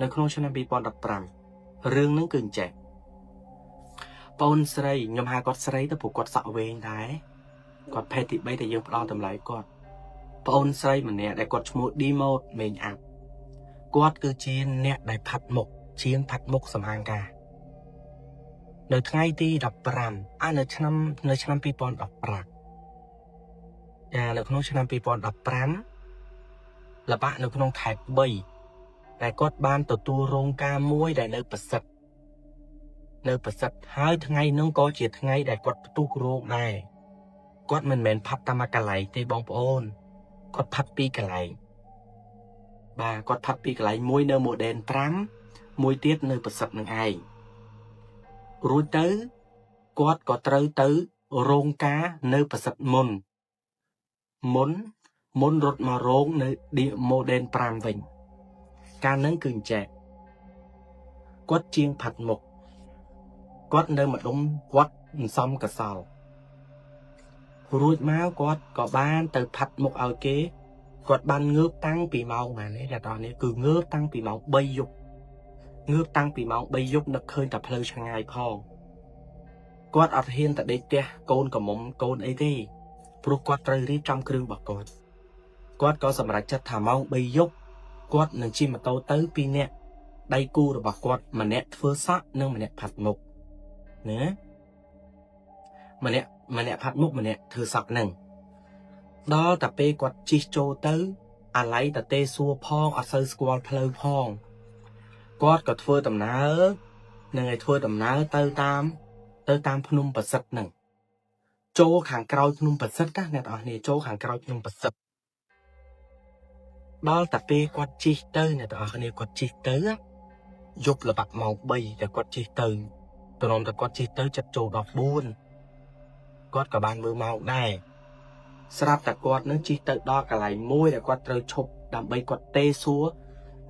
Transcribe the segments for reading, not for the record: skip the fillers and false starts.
នៅក្នុងឆ្នាំ2015រឿងហ្នឹងគឺអញ្ចេះបងស្រីខ្ញុំហៅគាត់ស្រីទៅព្រោះគាត់សក់វែងដែរគាត់ភេទទី3តែយើងផ្ដល់តម្លៃគាត់បងស្រីម្នាក់ដែលគាត់ឈ្មោះ Dmode មេងអាប់គាត់គឺជាអ្នកដែលផាត់មុខជាងផាត់មុខសំហាងការនៅថ្ងៃទី15អានៅឆ្នាំនៅឆ្នាំ2015ចានៅក្នុងឆ្នាំ2015លបាក់នៅក្នុងខេត្ត3ដែលគាត់បានទទួលរងការមួយដែលនៅប្រសិទ្ធនៅប្រសិទ្ធហើយថ្ងៃនោះក៏ជាថ្ងៃដែលគាត់ផ្ទុះរោគដែរគាត់មិនមែនផាត់តាមមួយកន្លែងទេបងប្អូនគាត់ផាត់ពីរកន្លែងបាទគាត់ផាត់ពីរកន្លែងមួយនៅ Model 5មួយទៀតនៅប្រសិទ្ធនឹងឯងរួចទៅគាត់ក៏ត្រូវទៅរោងការនៅប្រសិទ្ធមុនមុនមុនរត់មករោងនៅ Model 5វិញកាលហ្នឹងគឺអញ្ចេះគាត់ជាងផាត់មុខគាត់នៅម្ដុំវត្តអន្សំកសលរួចមកគាត់ក៏បានទៅផាត់មុខឲ្យគេគាត់បានងើបតាំងពីម៉ោងប៉ុន្មានទេអ្នកនរនេះគឺងើបតាំងពីម៉ោង3យប់ងើបតាំងពីម៉ោង3យប់នឹកឃើញតែផ្លូវឆ្ងាយផងគាត់អត់ហ៊ានទៅដេកផ្ទះកូនកំមុំកូនអីទេព្រោះគាត់ត្រូវរៀបចំគ្រឿងរបស់គាត់គាត់ក៏សម្រេចចិត្តថាម៉ោង3យប់គាត់នឹងជិះម៉ូតូទៅពីរនាក់ដៃគូរបស់គាត់ម្នាក់ធ្វើសក់និងម្នាក់ផាត់មុខណាម្នាក់ម្នាក់ផាត់មុខម្នាក់ធ្វើសក់នឹងដល់តែពេលគាត់ជិះចូលទៅអាឡ័យតទេសួរផងអត់សូវស្គាល់ផ្លូវផងគាត់ក៏ធ្វើដំណើរនឹងឲ្យធ្វើដំណើរទៅតាមទៅតាមភ្នំប្រសិទ្ធនឹងចូលខាងក្រោយភ្នំប្រសិទ្ធណាអ្នកនរគ្នាចូលខាងក្រោយភ្នំប្រសិទ្ធដល់តែពេលគាត់ជិះទៅអ្នកទាំងអស់គ្នាគាត់ជិះទៅយប់ល្បាក់ម៉ោង3តែគាត់ជិះទៅទ្រាំតែគាត់ជិះទៅចិត្តចូលដល់4គាត់ក៏បានមើលម៉ោងដែរស្រាប់តែគាត់នឹងជិះទៅដល់កន្លែងមួយដែលគាត់ត្រូវឈប់ដើម្បីគាត់ទេសួរ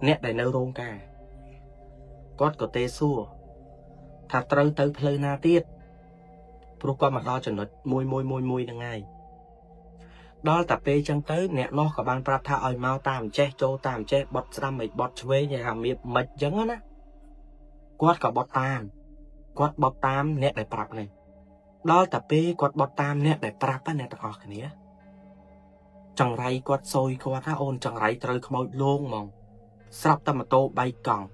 អ្នកដែលនៅរោងការគាត់ក៏ទេសួរថាត្រូវទៅផ្លូវណាទៀតព្រោះគាត់មកដល់ចំណុចមួយមួយមួយមួយហ្នឹងហើយដល់តែពេលចឹងទៅអ្នកនោះក៏បានប្រាប់ថាឲ្យមកតាមចេះចូលតាមចេះបត់ស្ដាំមិនបត់ឆ្វេងយ៉ាងថាមៀបមិនចឹងណាគាត់ក៏បត់តាមគាត់បត់តាមអ្នកដែលប្រាប់នេះដល់តែពេលគាត់បត់តាមអ្នកដែលប្រាប់ណាអ្នកទាំងអស់គ្នាចង្រៃគាត់សយគាត់ថាអូនចង្រៃត្រូវខ្មោចលងហ្មងស្រាប់តែម៉ូតូបែកកង់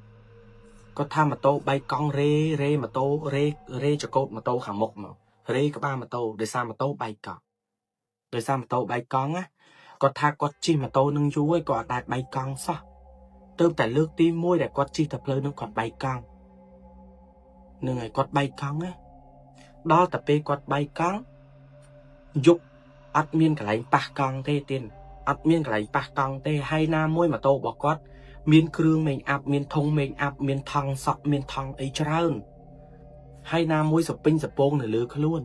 គាត់ថាម៉ូតូបែកកង់រេរេម៉ូតូរេរេចកោតម៉ូតូខាងមុខមករេក្បាលម៉ូតូដោយសារម៉ូតូបែកកង់ដោយសារម៉ូតូបែកកង់ណាគាត់ថាគាត់ជិះម៉ូតូនឹងយូរហើយគាត់អត់ដែលបែកកង់សោះទៅតែលើកទី1ដែលគាត់ជិះទៅផ្លូវនឹងគាត់បែកកង់នឹងហើយគាត់បែកកង់ណាដល់តែពេលគាត់បែកកង់យប់អត់មានកន្លែងប៉ះកង់ទេទៀតអត់មានកន្លែងប៉ះកង់ទេហើយណាមួយម៉ូតូរបស់គាត់មានគ្រឿងមេងអាប់មានធុងមេងអាប់មានថង់សក់មានថង់អីច្រើនហើយណាមួយសពេញសពងនៅលើខ្លួន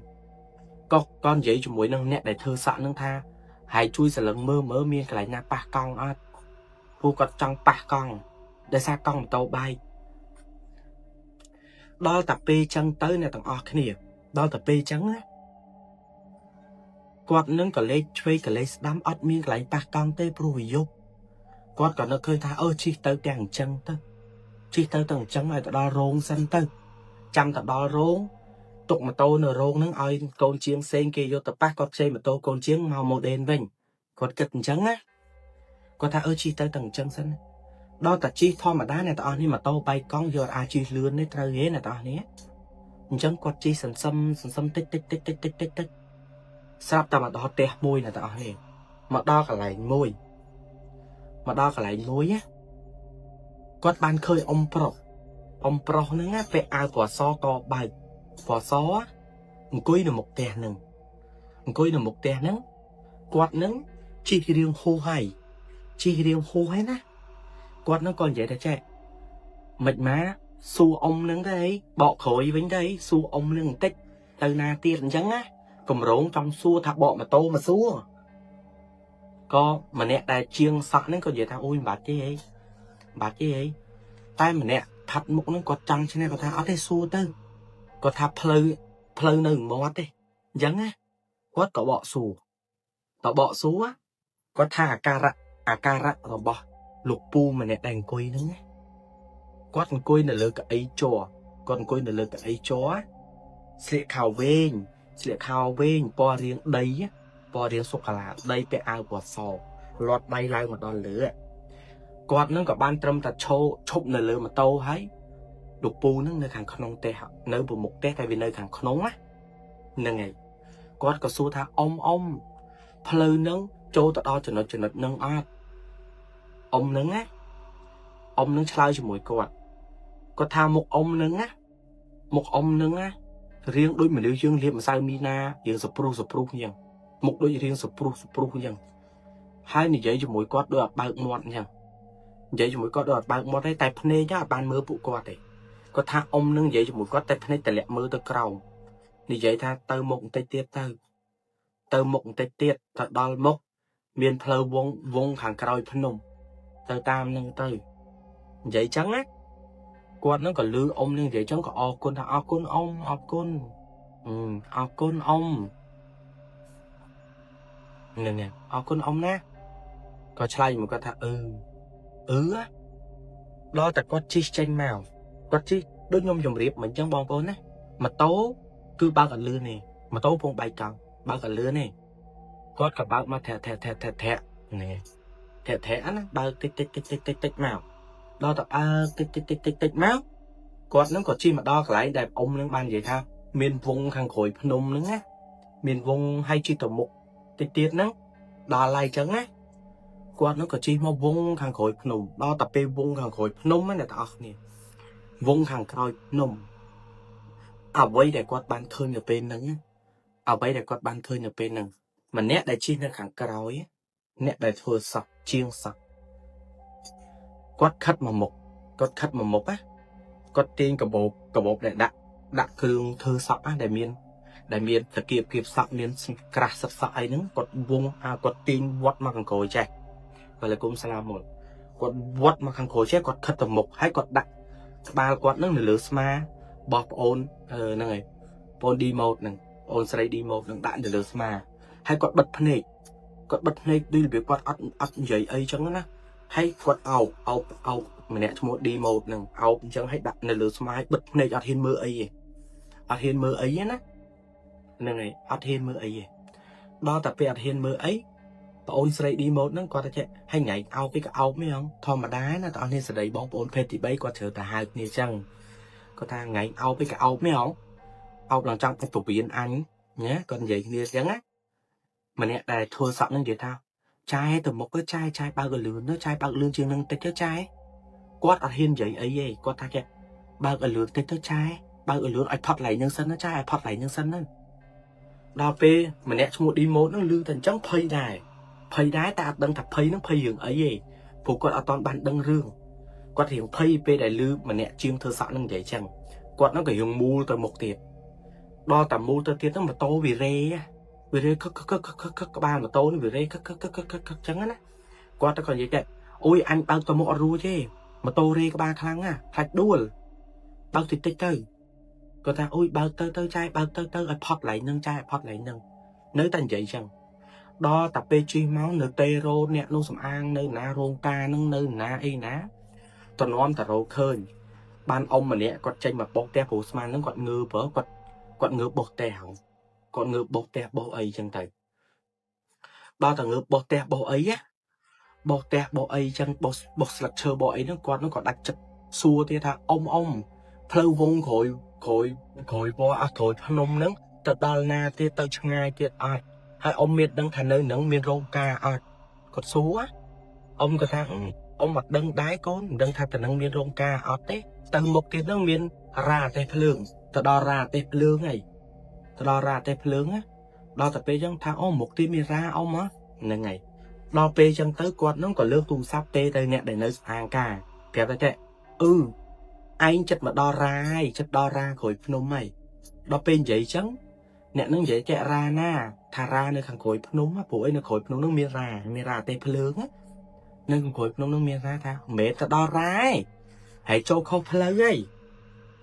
ក៏ក៏និយាយជាមួយនឹងអ្នកដែលធ្វើសក់នឹងថាហើយជួយសលឹងមើលមើលមានកន្លែងណាប៉ះកង់អត់ព្រោះគាត់ចង់ប៉ះកង់ដោយសារកង់ម៉ូតូបែកដល់តែពេលចឹងទៅអ្នកទាំងអស់គ្នាដល់តែពេលចឹងណាគាត់នឹងក៏លេខឆ្វេងក៏លេខស្ដាំអត់មានកន្លែងប៉ះកង់ទេព្រោះវាយប់គាត់ក៏នឹកឃើញថាអឺជិះទៅទាំងអញ្ចឹងទៅជិះទៅទាំងអញ្ចឹងឲ្យទៅដល់រោងសិនទៅចាំទៅដល់រោងទុកម៉ូតូនៅរោងហ្នឹងឲ្យកូនជាងផ្សេងគេយកទៅប៉ះគាត់ខ្ចីម៉ូតូកូនជាងមកម៉ូដេនវិញគាត់គិតអញ្ចឹងណាគាត់ថាអឺជិះទៅទាំងអញ្ចឹងសិនដល់តែជិះធម្មតាអ្នកទាំងអស់នេះម៉ូតូបែកកង់យកអាចជិះលឿននេះត្រូវទេអ្នកទាំងអស់នេះអញ្ចឹងគាត់ជិះសន្សឹមសន្សឹមតិចតិចតិចតិចតិចតិចតិចស្រាប់តែមកដល់ផ្ទះមួយអ្នកទាំងអស់នេះមកដល់កន្លែងមួយមកដល់កន្លែងមួយណាគាត់បានឃើញអ៊ំប្រុសអ៊ំប្រុសហ្នឹងណាពាក់អាវពណ៌សកបើកពណ៌សអង្គុយនៅមុខផ្ទះហ្នឹងអង្គុយនៅមុខផ្ទះហ្នឹងគាត់ហ្នឹងជិះរៀងហួសហើយជិះរៀងហួសហើយណាគាត់ហ្នឹងក៏និយាយថាចេះមិនមកសួរអ៊ំហ្នឹងទៅអីបកក្រោយវិញទៅអីសួរអ៊ំហ្នឹងបន្តិចទៅណាទៀតអញ្ចឹងណាកម្រងចង់សួរថាបកម៉ូតូមកសួរក៏ម្នាក់ដែលជាងសក់ហ្នឹងក៏និយាយថាអូយមិនបាច់ទេអីមិនបាច់ទេអីតែម្នាក់ផាត់មុខហ្នឹងគាត់ចង់ឈ្នះគាត់ថាអត់ទេសួរទៅគាត់ថាផ្លូវផ្លូវនៅមាត់ទេអញ្ចឹងណាគាត់ក៏បកសួរតបកសួរគាត់ថាអាការៈអាការៈរបស់លោកពូម្នាក់ដែលអង្គុយហ្នឹងណា គាត់អង្គុយនៅលើកៅអីជ័រគាត់អង្គុយនៅលើកៅអីជ័រស្លៀកខោវែងស្លៀកខោវែងពណ៌រាងដីពណ៌រាងសុកាឡាដីពាក់អាវពណ៌សលាត់ដៃឡើងមកដល់លើគាត់នឹងក៏បានត្រឹមតែឈរឈប់នៅលើម៉ូតូហើយលោកពូនឹងនៅខាងក្នុងផ្ទះនៅប្រមុខផ្ទះតែវានៅខាងក្នុងណាហ្នឹងហើយគាត់ក៏សួរថាអ៊ំអ៊ំផ្លូវនឹងចូលទៅដល់ចំណុចចំណុចនឹងអត់អ៊ំនឹងណាអ៊ំនឹងឆ្លើយជាមួយគាត់គាត់ថាមុខអ៊ំនឹងណាមុខអ៊ំនឹងណារៀងដូចមនុស្សយើងលាបម្សៅមីណារៀងសព្រុសសព្រុសអញ្ចឹងមុខដូចរៀងសព្រុសសព្រុសអញ្ចឹងហើយនិយាយជាមួយគាត់ដូចអត់បើកមាត់អញ្ចឹងនិយាយជាមួយគាត់ដូចអត់បើកមាត់ទេតែភ្នែកអត់បានមើលពួកគាត់ទេគាត់ថាអ៊ំនឹងនិយាយជាមួយគាត់តែភ្នែកតម្លាក់មើលទៅក្រោមនិយាយថាទៅមុខបន្តិចទៀតទៅទៅមុខបន្តិចទៀតទៅដល់មុខមានផ្លូវវងវងខាងក្រោយភ្នំទៅតាមនឹងទៅនិយាយចឹងណាគាត់នឹងក៏លឺអ៊ំនឹងនិយាយចឹងក៏អរគុណថាអរគុណអ៊ំអរគុណអរគុណអ៊ំនេះអរគុណអ៊ំណាក៏ឆ្លើយមកគាត់ថាអឺអឺដល់តែគាត់ជិះចេញមកគាត់ជិះដូចខ្ញុំជម្រាបមិនចឹងបងប្អូនណាម៉ូតូគឺបើកអត់លឿនទេម៉ូតូពងបែកកង់បើកអត់លឿនទេគាត់ក៏បើកមកធាក់ធាក់ធាក់ធាក់ធាក់នេះធាក់ធាក់ណាបើកតិចតិចតិចតិចតិចតិចមកដល់តែបើកតិចតិចតិចតិចតិចមកគាត់នឹងក៏ជិះមកដល់កន្លែងដែលអ៊ំនឹងបាននិយាយថាមានវងខាងក្រោយភ្នំហ្នឹងណាមានវងហើយជិះទៅមុខតិចទៀតហ្នឹងដល់ហើយចឹងណាគាត់នឹងក៏ជិះមកវងខាងក្រោយភ្នំដល់តែពេលវងខាងក្រោយភ្នំណាអ្នកទាំងអស់គ្នាវងខាងក្រោយភ្នំអ្វីដែលគាត់បានឃើញនៅពេលហ្នឹងអ្វីដែលគាត់បានឃើញនៅពេលហ្នឹងម្នាក់ដែលជិះនៅខាងក្រោយអ្នកដែលធ្វើសក់ជាងសក់គាត់ខិតមកមុខគាត់ខិតមកមុខណាគាត់ទាញកាបូបកាបូបដែលដាក់ដាក់គ្រឿងធ្វើសក់ណាដែលមានតកៀបគៀបសក់មានក្រាស់សិតសក់អីហ្នឹងគាត់វងអាគាត់ទាញវត្តមកខាងក្រោយចេះវ៉ាឡេគុំសាឡាមមុលគាត់វត្តមកខាងក្រោយចេះគាត់ខិតទៅមុខហើយគាត់ដាក់ក្បាលគាត់នឹងនៅលើស្មារបស់ប្អូនហ្នឹងហើយប្អូនឌីម៉ូតហ្នឹងប្អូនស្រីឌីម៉ូតហ្នឹងដាក់នៅលើស្មាហើយគាត់បិទភ្នែកគាត់បិទភ្នែកដូចរបៀបគាត់អត់អត់និយាយអីចឹងណាហើយគាត់អោបអោបអោបម្នាក់ឈ្មោះឌីម៉ូតហ្នឹងអោបអញ្ចឹងហើយដាក់នៅលើស្មាហើយបិទភ្នែកអត់ហ៊ានមើលអីទេអត់ហ៊ានមើលអីទេណាហ្នឹងហើយអត់ហ៊ានមើលអីទេដល់តែពេលអត់ហ៊ានមើលអីប្អូនស្រីឌីម៉ូតហ្នឹងគាត់តែចេះហើយថ្ងៃអោបពីក៏អោបមិនហងធម្មតាណាតើអស់នេះស្រីបងប្អូនភេទទី3គាត់ត្រូវតែហៅគ្នាចឹងគាត់ថាថ្ងៃអោបពីក៏អោបមិនហងអោបឡើងចង់ទៅពវៀនអញណាគាត់និយាយគ្នាចឹងណាម្នាក់ដែលធ្វើសក់ហ្នឹងនិយាយថាចាយទៅមុខទៅចាយចាយបើកឲ្យលឿនទៅចាយបើកលឿនជាងនឹងតិចទៅចាយគាត់អត់ហ៊ាននិយាយអីទេគាត់ថាចេះបើកឲ្យលឿនតិចទៅចាយបើកឲ្យលឿនឲ្យផុតកន្លែងហ្នឹងសិនណាចាយឲ្យផុតកន្លែងហ្នឹងសិនហ្នឹងដល់ពេលម្នាក់ឈ្មោះឌីម៉ូតហ្នឹងលឺតែអញ្ចឹងភ័យដែរភ័យដែរតែអត់ដឹងថាភ័យហ្នឹងភ័យរឿងអីទេព្រោះគាត់អត់ទាន់បានដឹងរឿងគាត់រៀងភ័យពេលដែលលឺម្នាក់ជាងធ្វើសក់ហ្នឹងនិយាយចឹងគាត់ហ្នឹងក៏រៀងមូលទៅមុខទៀតដល់តែមូលទៅទៀតហ្នឹងម៉ូតូវារេវារេខឹកខឹកខឹកខឹកខឹកក្បាលម៉ូតូនេះវារេខឹកខឹកខឹកខឹកខឹកចឹងណាគាត់ទៅក៏និយាយតែអូយអញបើកទៅមុខអត់រួចទេម៉ូតូរេក្បាលខ្លាំងណាខ្លាចដួលបើកតិចតិចទៅគាត់ថាអូយបើកទៅទៅចាយបើកទៅទៅឲ្យផុតកន្លែងហ្នឹងចាយឲ្យផុតកន្លែងហ្នឹងនៅតែនិយាយចឹងដល់តែពេលជិះមកនៅតេរ៉ូអ្នកនោះសំអាងនៅណារោងការហ្នឹងនៅណាអីណាតំណំតារោឃើញបានអ៊ំម្នាក់គាត់ចេញមកបោកផ្ទះព្រោះស្មានហ្នឹងគាត់ងើបើគាត់គាត់ងើបោកផ្ទះហ៎គាត់ងើបោកផ្ទះបោកអីចឹងទៅដល់តែងើបោកផ្ទះបោកអីណាបោកផ្ទះបោកអីចឹងបោកបោកស្លឹកឈើបោកអីហ្នឹងគាត់ហ្នឹងក៏ដាច់ចិត្តសួរទៀតថាអ៊ំអ៊ំផ្លូវវងក្រោយក្រោយក្រោយវត្តអស់ក្រោយភ្នំហ្នឹងទៅដល់ណាទៀតទៅឆ្ងាយទៀតអត់ហើយអ៊ំមានដឹងថានៅហ្នឹងមានរោងការអត់គាត់សួរអ៊ំគាត់ថាអ៊ំអត់ដឹងដែរកូនមិនដឹងថាទៅនឹងមានរោងការអត់ទេទៅមុខទៀតហ្នឹងមានរ៉ាទេសភ្លើងទៅដល់រ៉ាទេសភ្លើងហើយទៅដល់រ៉ាទេសភ្លើងណាដល់តែពេលចឹងថាអូមុខទៀតមានរ៉ាអ៊ំហ្នឹងហើយដល់ពេលចឹងទៅគាត់ហ្នឹងក៏លើកទូរស័ព្ទទេទៅអ្នកដែលនៅស្អាងការប្រាប់តែចេះអឺឯងចិត្តមកដល់រ៉ាហើយចិត្តដល់រ៉ាក្រោយភ្នំហើយដល់ពេលនិយាយចឹងអ្នកនឹងនិយាយចេះរ៉ាណាថារ៉ានៅខាងក្រោយភ្នំព្រោះអីនៅក្រោយភ្នំហ្នឹងមានរ៉ាមានរ៉ាទេសភ្លើងនៅខាងក្រោយភ្នំហ្នឹងមានរ៉ាថាមិនមែនទៅដល់រ៉ាឯងហើយចូលខុសផ្លូវហើយ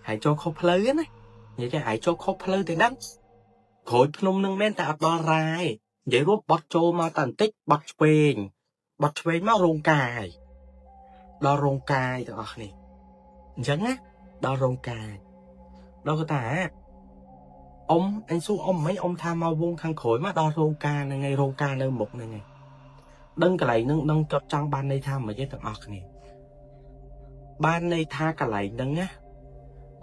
ហើយចូលខុសផ្លូវណានិយាយចេះហើយចូលខុសផ្លូវទៅដឹងក្រោយភ្នំហ្នឹងមែនតែអត់ដល់រ៉ាឯងនិយាយរួមបត់ចូលមកតែបន្តិចបត់ឆ្វេងបត់ឆ្វេងមករោងកាយដល់រោងកាយទាំងអស់គ្នា អញ្ចឹងណាដល់រោងការដល់គាត់ថាអ៊ំអញសួរអ៊ំមិនអ៊ំថាមកវងខាងក្រោយមកដល់រោងការហ្នឹងឯងរោងការនៅមុខហ្នឹងឯងដឹងកន្លែងហ្នឹងដឹងគាត់ចង់បានន័យថាមិនទេទាំងអស់គ្នាបានន័យថាកន្លែងហ្នឹងណា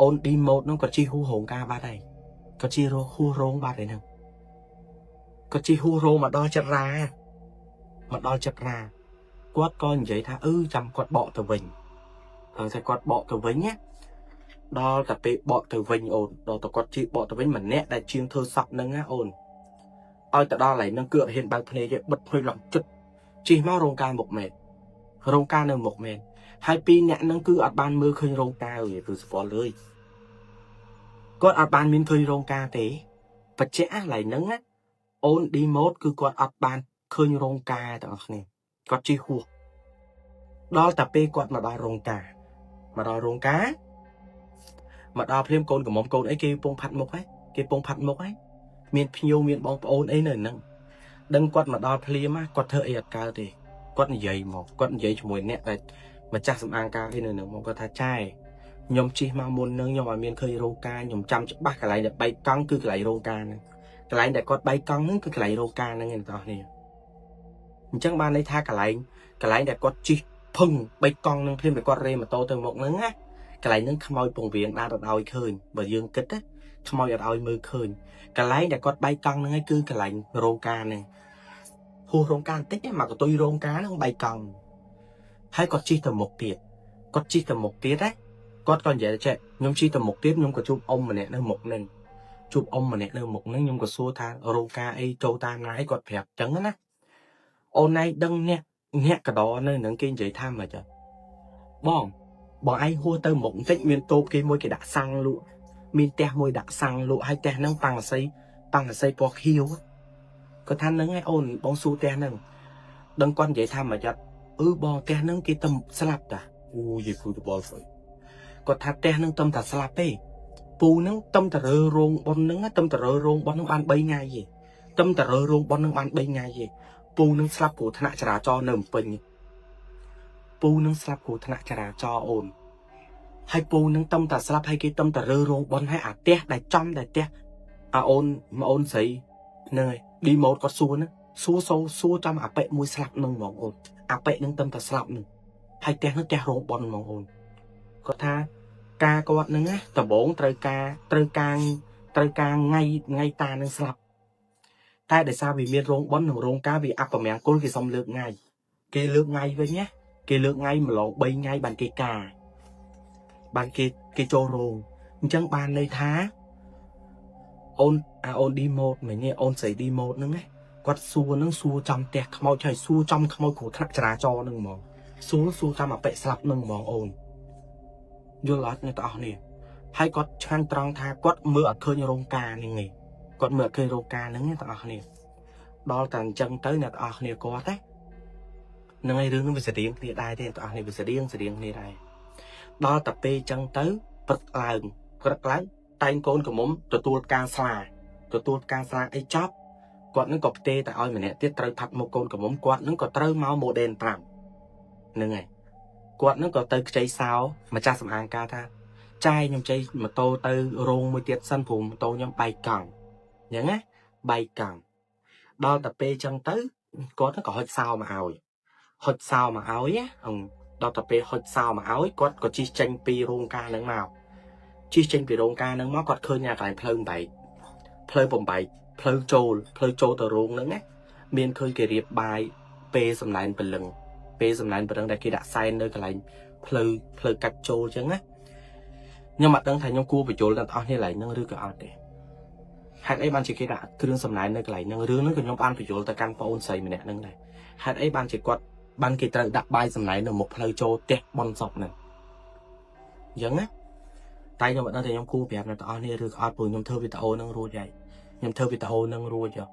អូនឌីម៉ូតហ្នឹងគាត់ជិះហួសរោងការបាត់ហើយគាត់ជិះរហួសរោងបាត់ហើយហ្នឹងគាត់ជិះហួសរោងមកដល់ចិត្តរាមកដល់ចិត្តរាគាត់ក៏និយាយថាអឺចាំគាត់បកទៅវិញហើយតែគាត់បកទៅវិញណាដល់តែពេលបកទៅវិញអូនដល់តែគាត់ជិះបកទៅវិញម្នាក់ដែលជាងធ្វើសក់ហ្នឹងណាអូនឲ្យទៅដល់កន្លែងហ្នឹងគឺអត់ហ៊ានបើកភ្នែកទេបិទភ្នែកឡើងចិត្តជិះមករោងការមុខមែនរោងការនៅមុខមែនហើយពីរអ្នកហ្នឹងគឺអត់បានមើលឃើញរោងការទេគឺស្គាល់លើយគាត់អត់បានមានឃើញរោងការទេបច្ចៈកន្លែងហ្នឹងណាអូនឌីម៉ូតគឺគាត់អត់បានឃើញរោងការទាំងអស់គ្នាគាត់ជិះហួសដល់តែពេលគាត់មកដល់រោងការមកដល់រោងការមកដល់ភ្លាមកូនកំមុំកូនអីគេពងផាត់មុខហើយគេពងផាត់មុខហើយមានភ្ញៀវមានបងប្អូនអីនៅហ្នឹងដឹងគាត់មកដល់ភ្លាមគាត់ធ្វើអីអត់កើតទេគាត់និយាយមកគាត់និយាយជាមួយអ្នកដែលម្ចាស់សម្អាងការអីនៅហ្នឹងមកគាត់ថាចែខ្ញុំជិះមកមុនហ្នឹងខ្ញុំអត់មានឃើញរោងការខ្ញុំចាំច្បាស់កន្លែងដែលបែកកង់គឺកន្លែងរោងការហ្នឹងកន្លែងដែលគាត់បែកកង់ហ្នឹងគឺកន្លែងរោងការហ្នឹងឯងបងប្អូនអញ្ចឹងបានន័យថាកន្លែងដែលគាត់ជិះភឹងបែកកង់ហ្នឹងភ្លាមតែគាត់រេម៉ូតូទៅមុខហ្នឹងណាកន្លែងហ្នឹងខ្មោចពងវៀងដើរទៅឲ្យឃើញបើយើងគិតណាខ្មោចអត់ឲ្យមើលឃើញកន្លែងដែលគាត់បែកកង់ហ្នឹងឯងគឺកន្លែងរោងការហ្នឹងហួសរោងការបន្តិចមកកតុយរោងការហ្នឹងបែកកង់ហើយគាត់ជិះទៅមុខទៀតគាត់ជិះទៅមុខទៀតណាគាត់ក៏និយាយចេះខ្ញុំជិះទៅមុខទៀតខ្ញុំក៏ជួបអ៊ំម្នាក់នៅមុខហ្នឹងជួបអ៊ំម្នាក់នៅមុខហ្នឹងខ្ញុំក៏សួរថារោងការអីចូលតាមណាអីគាត់ប្រាប់ចឹងណាអូនឯងដឹងអ្នកអ្នកកដនៅហ្នឹងគេនិយាយថាម៉េចបងបងឯងហួសទៅមុខបន្តិចមានតូបគេមួយគេដាក់សាំងលក់មានផ្ទះមួយដាក់សាំងលក់ហើយផ្ទះហ្នឹងប៉ាំងសីប៉ាំងសីពណ៌ខៀវគាត់ថាហ្នឹងឯងអូនបងសួរផ្ទះហ្នឹងដឹងគាត់និយាយថាម៉េចអត់អឺបងផ្ទះហ្នឹងគេទំស្លាប់តាអូយគូតបលស្អីគាត់ថាផ្ទះហ្នឹងទំតែស្លាប់ទេពូហ្នឹងទំតែរើរោងប៉ុនហ្នឹងទំតែរើរោងប៉ុនហ្នឹងបាន3ថ្ងៃទេទំតែរើរោងប៉ុនហ្នឹងបាន3ថ្ងៃទេពូនឹងស្លាប់គ្រោះថ្នាក់ចរាចរណ៍នៅភ្នំពេញពូនឹងស្លាប់គ្រោះថ្នាក់ចរាចរណ៍អូនហើយពូនឹងតំតែស្លាប់ហើយគេតំតែរើរោងប៉ុនហើយអាផ្ទះដែលចំដែលផ្ទះអាអូនមកអូនស្រីហ្នឹងហើយឌីម៉ូតគាត់សួរហ្នឹងសួរសូសួរចំអាប៉ិមួយស្លាប់ហ្នឹងហ្មងអូនអាប៉ិហ្នឹងតំតែស្លាប់ហ្នឹងហើយផ្ទះហ្នឹងផ្ទះរោងប៉ុនហ្មងអូនគាត់ថាការគាត់ហ្នឹងណាដំបងត្រូវការត្រូវការត្រូវការថ្ងៃថ្ងៃតានឹងស្លាប់តែដោយសារវាមានរោងប៉ុននិងរោងការវាអពមង្គលគេសុំលើកថ្ងៃគេលើកថ្ងៃវិញណាគេលើកថ្ងៃម្លង3ថ្ងៃបានគេការបានគេគេចូលរោងអញ្ចឹងបានន័យថាអូនអាអូនឌីម៉ូតមែនទេអូនស្រីឌីម៉ូតហ្នឹងណាគាត់សួរហ្នឹងសួរចំផ្ទះខ្មោចហើយសួរចំខ្មោចគ្រោះថ្នាក់ចរាចរណ៍ហ្នឹងហ្មងសួរសួរចំអាប៉ិស្លាប់ហ្នឹងហ្មងអូនយល់អត់អ្នកទាំងអស់នេះហើយគាត់ឆាន់ត្រង់ថាគាត់មើលអត់ឃើញរោងការហ្នឹងឯងគាត់មើលអត់ឃើញរោងការហ្នឹងទាំងអស់គ្នាដល់តែអញ្ចឹងទៅអ្នកទាំងអស់គ្នាគាត់ណានឹងឯងរឿងហ្នឹងវាស្តៀងគ្នាដែរទេអ្នកទាំងអស់គ្នាវាស្តៀងស្តៀងគ្នាដែរដល់តែពេលអញ្ចឹងទៅព្រឹកឡើងព្រឹកឡើងតែងកូនក្រមុំទទួលការស្លាទទួលការស្លាអីចប់គាត់នឹងក៏ផ្ទេតែឲ្យម្នាក់ទៀតត្រូវផាត់មុខកូនក្រមុំគាត់នឹងក៏ត្រូវមក model 5ហ្នឹងហើយគាត់នឹងក៏ទៅខ្ចីសោម្ចាស់សម្អាងការថាចាយខ្ញុំចៃម៉ូតូទៅរោងមួយទៀតសិនព្រោះម៉ូតូខ្ញុំបែកកង់អញ្ចឹងណាបែកកង់ដល់តែពេលអញ្ចឹងទៅគាត់នឹងក៏ហុចសោមកឲ្យហុចសោមកឲ្យណាដល់តែពេលហុចសោមកឲ្យគាត់ក៏ជិះចេញពីរោងការហ្នឹងមកជិះចេញពីរោងការហ្នឹងមកគាត់ឃើញអាកន្លែងផ្លូវបំបែកផ្លូវបំបែកផ្លូវចូលផ្លូវចូលទៅរោងហ្នឹងណាមានឃើញគេរៀបបាយពេលសំណែនព្រលឹងពេលសំណែនព្រលឹងដែលគេដាក់សែននៅកន្លែងផ្លូវផ្លូវកាច់ចូលអញ្ចឹងណាខ្ញុំអត់ដឹងថាខ្ញុំគួរបញ្យល់ដល់អ្នកនេះកន្លែងហ្នឹងឬក៏អត់ទេហេតុអីបានជាគេដាក់គ្រឿងសំណែននៅកន្លែងហ្នឹងរឿងហ្នឹងក៏ខ្ញុំបានបញ្យល់ទៅកាន់ប្អូនស្រីម្នាក់ហ្នឹងដែរហេតុអីបានជាគាត់បានគេត្រូវដាក់បាយសំណែននៅមុខផ្លូវចូលផ្ទះបនសពហ្នឹងអញ្ចឹងណាតែខ្ញុំអត់ដឹងថាខ្ញុំគួរប្រាប់អ្នកទាំងអស់នេះឬក៏អត់ព្រោះខ្ញុំធ្វើវីដេអូហ្នឹងរួចហើយខ្ញុំធ្វើវីដេអូហ្នឹងរួចហើយ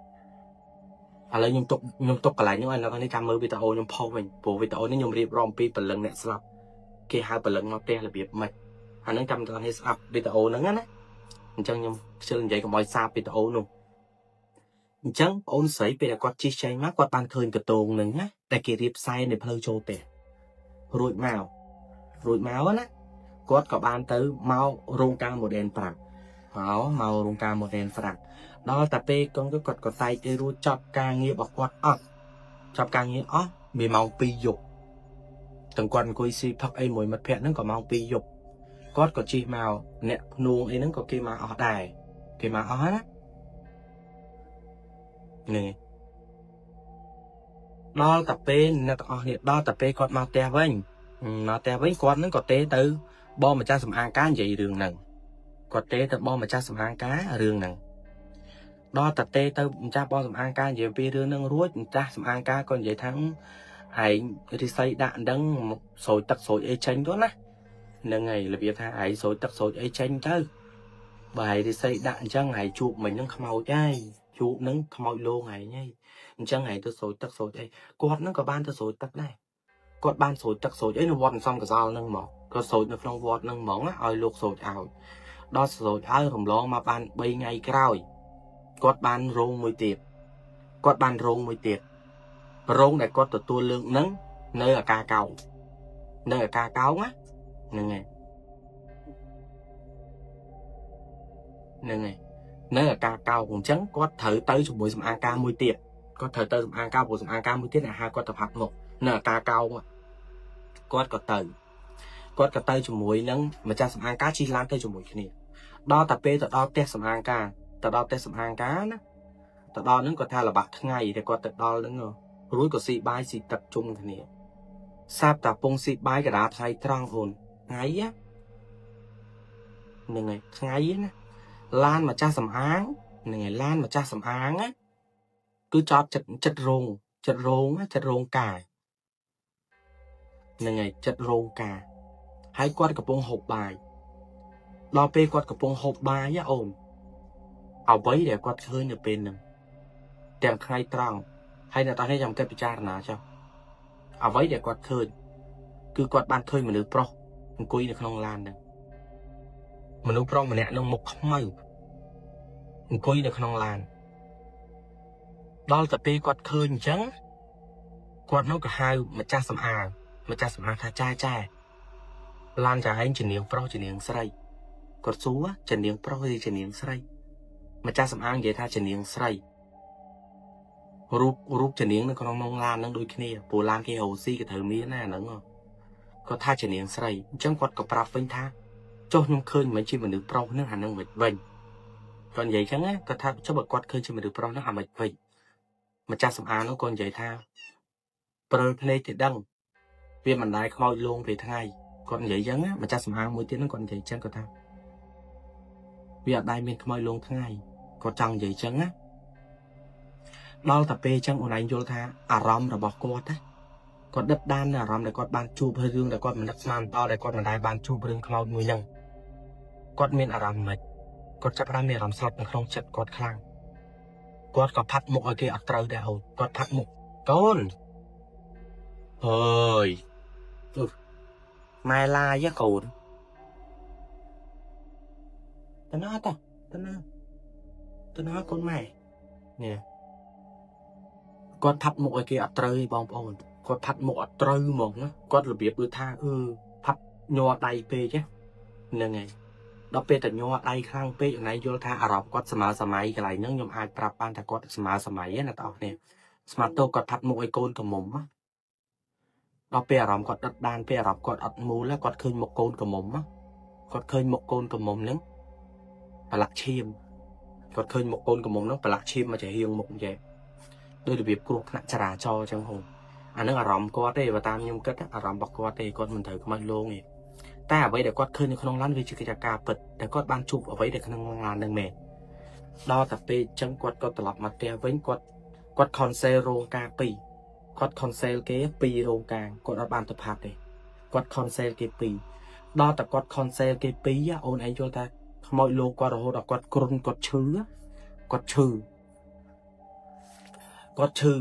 ឥឡូវខ្ញុំទុកខ្ញុំទុកកន្លែងហ្នឹងឲ្យអ្នកទាំងនេះចាំមើលវីដេអូខ្ញុំផុសវិញព្រោះវីដេអូនេះខ្ញុំរៀបរាប់អំពីព្រលឹងអ្នកស្លាប់គេហៅព្រលឹងមកផ្ទះរបៀបម៉េចអាហ្នឹងចាំទាំងនេះស្ដាប់វីដេអូហ្នឹងណាអញ្ចឹងខ្ញុំខ្ជិលនិយាយកុំឲ្យសាបវីដេអូនោះអញ្ចឹងបងអូនស្រីពេលដែលគាត់ជិះចេញមកគាត់បានឃើញកតងហ្នឹងណាតែគេរៀបសែននៅផ្លូវចូលផ្ទះរួចមករួចមកណា គាត់ក៏បានទៅមករោងការ modern ប្រាក់មករោងការ modern ប្រាក់ដល់តែពេលកងទៅគាត់ក៏តែកទៅរួចចប់ការងាររបស់គាត់អត់ចប់ការងារអស់មានម៉ោង2យប់ទាំងគាត់អង្គុយស៊ីផឹកអីមួយមិត្តភក្តិហ្នឹងក៏ម៉ោង2យប់គាត់ក៏ជិះមកអ្នកភ្នួងអីហ្នឹងក៏គេមកអស់ដែរគេមកអស់ណានេះដល់តែពេលអ្នកទាំងអស់គ្នាដល់តែពេលគាត់មកផ្ទះវិញមកផ្ទះវិញគាត់ហ្នឹងក៏ទេទៅបងម្ចាស់សម្អាងការនិយាយរឿងហ្នឹងគាត់ទេទៅបងម្ចាស់សម្អាងការរឿងហ្នឹងដល់តែទេទៅម្ចាស់បងសម្អាងការនិយាយពីរឿងហ្នឹងរួចម្ចាស់សម្អាងការក៏និយាយថាឯងរិស័យដាក់ដឹងស្រូចទឹកស្រូចអីចេញទៅណាហ្នឹងហើយរបៀបថាឯងស្រូចទឹកស្រូចអីចេញទៅបើឯងរិស័យដាក់អញ្ចឹងឯងជួបមិញហ្នឹងខ្មោចហើយជួបហ្នឹងខ្មោចលងឯងហើយអញ្ចឹងឯងទៅស្រូចទឹកស្រូចអីគាត់ហ្នឹងក៏បានទៅស្រូចទឹកដែរគាត់បានស្រូចទឹកស្រូចអីនៅវត្តសំកសលហ្នឹងមកក៏ស្រូចនៅក្នុងវត្តហ្នឹងហ្មងឲ្យលោកស្រូចឲ្យដល់ស្រូចឲ្យរំលងមកបាន3ថ្ងៃក្រោយគាត់បានរោងមួយទៀតគាត់បានរោងមួយទៀតរោងដែលគាត់ទទួលលើកហ្នឹងនៅអាការកោងនៅអាការកោងណាហ្នឹងហើយហ្នឹងហើយនៅអាការកោងអញ្ចឹងគាត់ត្រូវទៅជាមួយសម្អាងការមួយទៀតគាត់ត្រូវទៅសម្អាងការព្រោះសម្អាងការមួយទៀតអាហារគាត់ទៅផាត់មុខនៅអាការកោងគាត់ក៏ទៅគាត់ក៏ទៅជាមួយនឹងម្ចាស់សម្អាងការជិះឡានទៅជាមួយគ្នាដល់តែពេលទៅដល់ផ្ទះសម្អាងការទៅដល់ផ្ទះសម្អាងការណាទៅដល់ហ្នឹងគាត់ថាលបាក់ថ្ងៃតែគាត់ទៅដល់ហ្នឹងរួចក៏ស៊ីបាយស៊ីទឹកជុំគ្នាសាបតាពងស៊ីបាយកដាថ្ងៃត្រង់អូនថ្ងៃហ្នឹងហើយថ្ងៃណាឡានម្ចាស់សម្អាងហ្នឹងហើយឡានម្ចាស់សម្អាងណាគឺចតចិត្តចិត្តរោងចិត្តរោងចិត្តរោងការហ្នឹងហើយចិត្តរោងការហើយគាត់កំពុងហូបបាយដល់ពេលគាត់កំពុងហូបបាយអូនអ្វីដែលគាត់ឃើញនៅពេលហ្នឹងទាំងថ្ងៃត្រង់ហើយអ្នកតានេះចាំគិតពិចារណាចុះអ្វីដែលគាត់ឃើញគឺគាត់បានឃើញមនុស្សប្រុសអង្គុយនៅក្នុងឡានហ្នឹងមនុស្សប្រុសម្នាក់នឹងមុខខ្មៅអង្គុយនៅក្នុងឡានដល់តែពេលគាត់ឃើញអញ្ចឹងគាត់នោះក៏ហៅម្ចាស់សម្អាងម្ចាស់សម្អាងថាចែចែឡានចាឯងជានាងប្រុសជានាងស្រីគាត់សួរជានាងប្រុសឬជានាងស្រីម្ចាស់សម្អាងនិយាយថាជានាងស្រីរូបជានាងនៅក្នុងឡានហ្នឹងដូចគ្នាព្រោះឡានគេរកស៊ីក៏ត្រូវមានណាហ្នឹងគាត់ថាជានាងស្រីអញ្ចឹងគាត់ក៏ប្រាប់វិញថាចុះខ្ញុំឃើញមិនជាមនុស្សប្រុសហ្នឹងអាហ្នឹងមិនវិញគាត់និយាយអញ្ចឹងណាគាត់ថាចុះបើគាត់ឃើញជាមនុស្សប្រុសហ្នឹងអាមិនវិញម្ចាស់សម្អាងហ្នឹងគាត់និយាយថាព្រិលភ្នែកទៅដឹងវាមិនដែលខ្មោចលងពេលថ្ងៃគាត់និយាយអញ្ចឹងណាម្ចាស់សម្អាងមួយទៀតហ្នឹងគាត់និយាយអញ្ចឹងគាត់ថាវាអត់ដែលមានខ្មោចលងថ្ងៃគាត់ចង់និយាយអញ្ចឹងណាដល់តែពេលអញ្ចឹងអូនឯងយល់ថាអារម្មណ៍របស់គាត់ណាគាត់ដិតដាននៅអារម្មណ៍ដែលគាត់បានជួបរឿងដែលគាត់មិននឹកស្មានដល់ដែលគាត់មិនដែលបានជួបរឿងខ្មោចមួយហ្នឹងគាត់មានអារម្មណ៍មិនគាត់ចាប់ផ្ដើមមានអារម្មណ៍ស្លុតនៅក្នុងចិត្តគាត់ខ្លាំងគាត់ក៏ផាត់មុខឲ្យគេអត់ត្រូវដែរអូនគាត់ផាត់មុខកូនអើយម៉ែឡាយកូនតណាតតណាតណាកូនម៉ែនេះគាត់ផាត់មុខឲ្យគេអត់ត្រូវទេបងប្អូនគាត់ផាត់មុខអត់ត្រូវហ្មងណាគាត់របៀបដូចថាផាត់ញ័រដៃពេកហ្នឹងហើយដល់ពេលតែញ័រដៃខ្លាំងពេកអូនឯងយល់ថាអារម្មណ៍គាត់សម័យសម័យកន្លែងហ្នឹងខ្ញុំអាចប្រាប់បានថាគាត់សម័យសម័យណាបងប្អូនស្មាតោគាត់ផាត់មុខឲ្យកូនក្រមុំដល់ពេលអារម្មណ៍គាត់ដិតដានពេលអារម្មណ៍គាត់អត់មូលគាត់ឃើញមុខកូនក្រមុំគាត់ឃើញមុខកូនក្រមុំហ្នឹងប្រឡាក់ឈាមគាត់ឃើញមុខកូនក្រមុំហ្នឹងប្រឡាក់ឈាមមកចំហៀងមុខយ៉ាងដោយរបៀបគ្រោះថ្នាក់ចរាចរណ៍អញ្ចឹងហូអានឹងអារម្មណ៍គាត់ទេបើតាមខ្ញុំគិតអារម្មណ៍របស់គាត់ទេគាត់មិនត្រូវខ្មោចលងទេតែអ្វីដែលគាត់ឃើញនៅក្នុងឡានវាជាកិច្ចការពិតតែគាត់បានជួបអ្វីដែលក្នុងឡានហ្នឹងមែនដល់តែពេលអញ្ចឹងគាត់ក៏ត្រឡប់មកផ្ទះវិញគាត់ cancel រោងការពីរគាត់ cancel គេពីររោងការគាត់អត់បានទៅផាត់ទេគាត់ cancel គេពីរដល់តែគាត់ cancel គេពីរអូនឯងយល់ថាខ្មោចលោកគាត់រហូតដល់គាត់គ្រុនគាត់ឈឺគាត់ឈឺគាត់ឈឺ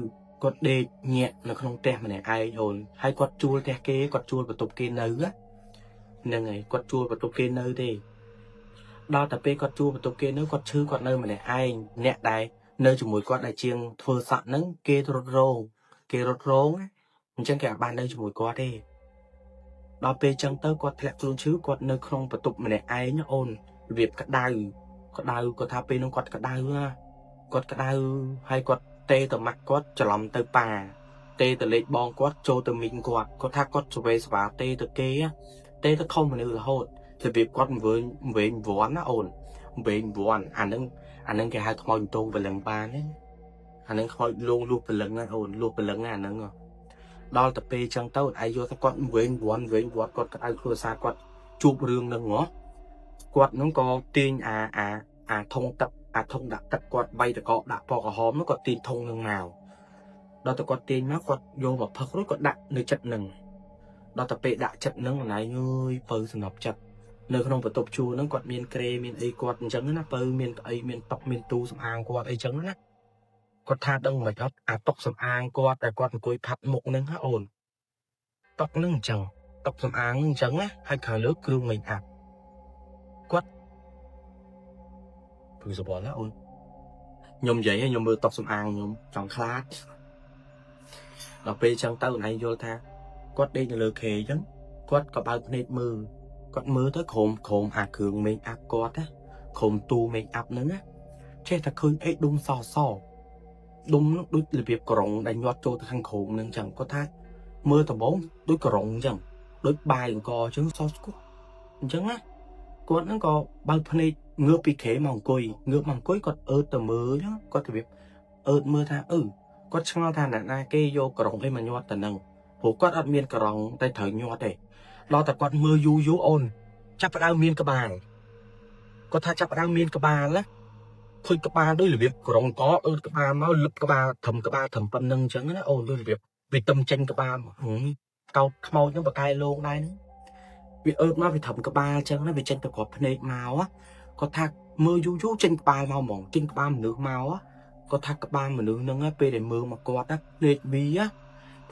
គាត់ដេកញាក់នៅក្នុងផ្ទះម្នាក់ឯងអូនហើយគាត់ជួលផ្ទះគេគាត់ជួលបន្ទប់គេនៅហ្នឹងហើយគាត់ជួលបន្ទប់គេនៅទេដល់តែពេលគាត់ជួលបន្ទប់គេនៅគាត់ឈឺគាត់នៅម្នាក់ឯងអ្នកដែលនៅជាមួយគាត់ដែលជាងធ្វើសក់ហ្នឹងគេរត់រោងគេរត់រោងអញ្ចឹងគេអត់បាននៅជាមួយគាត់ទេ ដល់ពេលចឹងទៅគាត់ធ្លាក់ខ្លួនឈឺគាត់នៅក្នុងបន្ទប់ម្នាក់ឯងអូនរបៀបក្តៅក្តៅគាត់ថាពេលនោះគាត់ក្តៅណាគាត់ក្តៅហើយគាត់ទេទៅម៉ាក់គាត់ច្រឡំទៅប៉ាទេទៅលេខបងគាត់ចូលទៅមីងគាត់គាត់ថាគាត់ស្វេស្វាទេទៅគេទេទៅខុសមនុស្សរហូតរបៀបគាត់វិញវិញវ័នណាអូនវិញវ័នអានឹងអានឹងគេហៅខ្មោចតងព្រលឹងបានណាអានឹងខ្មោចលងលុះព្រលឹងណាអូនលុះព្រលឹងណាអានឹងដល់ទៅពេលចឹងទៅឯងយល់ថាគាត់វិញវ័នវិញវត្តគាត់ក្តៅខ្លួនសារគាត់ជួបរឿងនឹងហ៎គាត់នឹងក៏ទាញអាអាអាធុងទឹកអាធុងដាក់ទឹកគាត់បីតកកដាក់ពណ៌ក្រហមនោះគាត់ទាញធុងនឹងមកដល់ទៅគាត់ទាញមកគាត់យកមកផឹករួចគាត់ដាក់នៅចិត្តនឹងដល់ទៅពេលដាក់ចិត្តនឹងណៃអើយពៅសំណប់ចិត្តនៅក្នុងបន្ទប់ជួលហ្នឹងគាត់មានក្រេមានអីគាត់អញ្ចឹងណាពៅមានអីមានតុកមានទូសម្អាងគាត់អីចឹងណាគាត់ថាដឹងមិនអត់អាតុកសម្អាងគាត់តែគាត់អង្គុយផាត់មុខហ្នឹងហ៎អូនតុកហ្នឹងអញ្ចឹងតុកសម្អាងហ្នឹងអញ្ចឹងណាហើយខាងលើគ្រឿងមេកអាប់គាត់ព្រឺសបល់ណាអូនខ្ញុំនិយាយខ្ញុំមើលតុកសម្អាងខ្ញុំចង់ខ្លាចដល់ពេលអញ្ចឹងទៅអូនឯងយល់ថាគាត់ដេកនៅលើខេអញ្ចឹងគាត់ក៏បើកភ្នែកមើលគាត់មើលទៅក្រុមក្រុមអាគ្រឿងមេកអាប់គាត់ណាក្រុមទូមេកអាប់ហ្នឹងណាចេះតែឃើញអីដុំសសដុំនោះដូចរបៀបក្រុងដែលញាត់ចូលទៅខាងក្រោមហ្នឹងអញ្ចឹងគាត់ថាមើលដំបងដូចក្រុងអញ្ចឹងដូចបាយអង្គអញ្ចឹងសស្គោះអញ្ចឹងណាគាត់ហ្នឹងក៏បើកភ្នែកងើបពីក្រេមកអង្គុយងើបមកអង្គុយគាត់អើតទៅមើលអញ្ចឹងគាត់របៀបអើតមើលថាអឺគាត់ឆ្ងល់ថាអ្នកណាគេយកក្រុងអីមកញាត់ទៅហ្នឹងព្រោះគាត់អត់មានក្រុងតែត្រូវញាត់ទេដល់តែគាត់មើលយូរយូរអូនចាប់ផ្ដើមមានក្បាលគាត់ថាចាប់ផ្ដើមមានក្បាលណាឃើញក្បាលដូចរបៀបក្រុងកអើតក្បាលមកលឹបក្បាលត្រឹមក្បាលត្រឹមប៉ុណ្្នឹងអញ្ចឹងណាអូនដូចរបៀបវាទឹមចេញក្បាលកោតខ្មោចហ្នឹងបកែលងដែរហ្នឹងវាអើតមកវាត្រឹមក្បាលអញ្ចឹងណាវាចេញទៅគ្រាប់ភ្នែកមកគាត់ថាមើលយូរយូរចេញក្បាលមកហ្មងចេញក្បាលមនុស្សមកគាត់ថាក្បាលមនុស្សហ្នឹងពេលដែលមើលមកគាត់ណាភ្នែកវា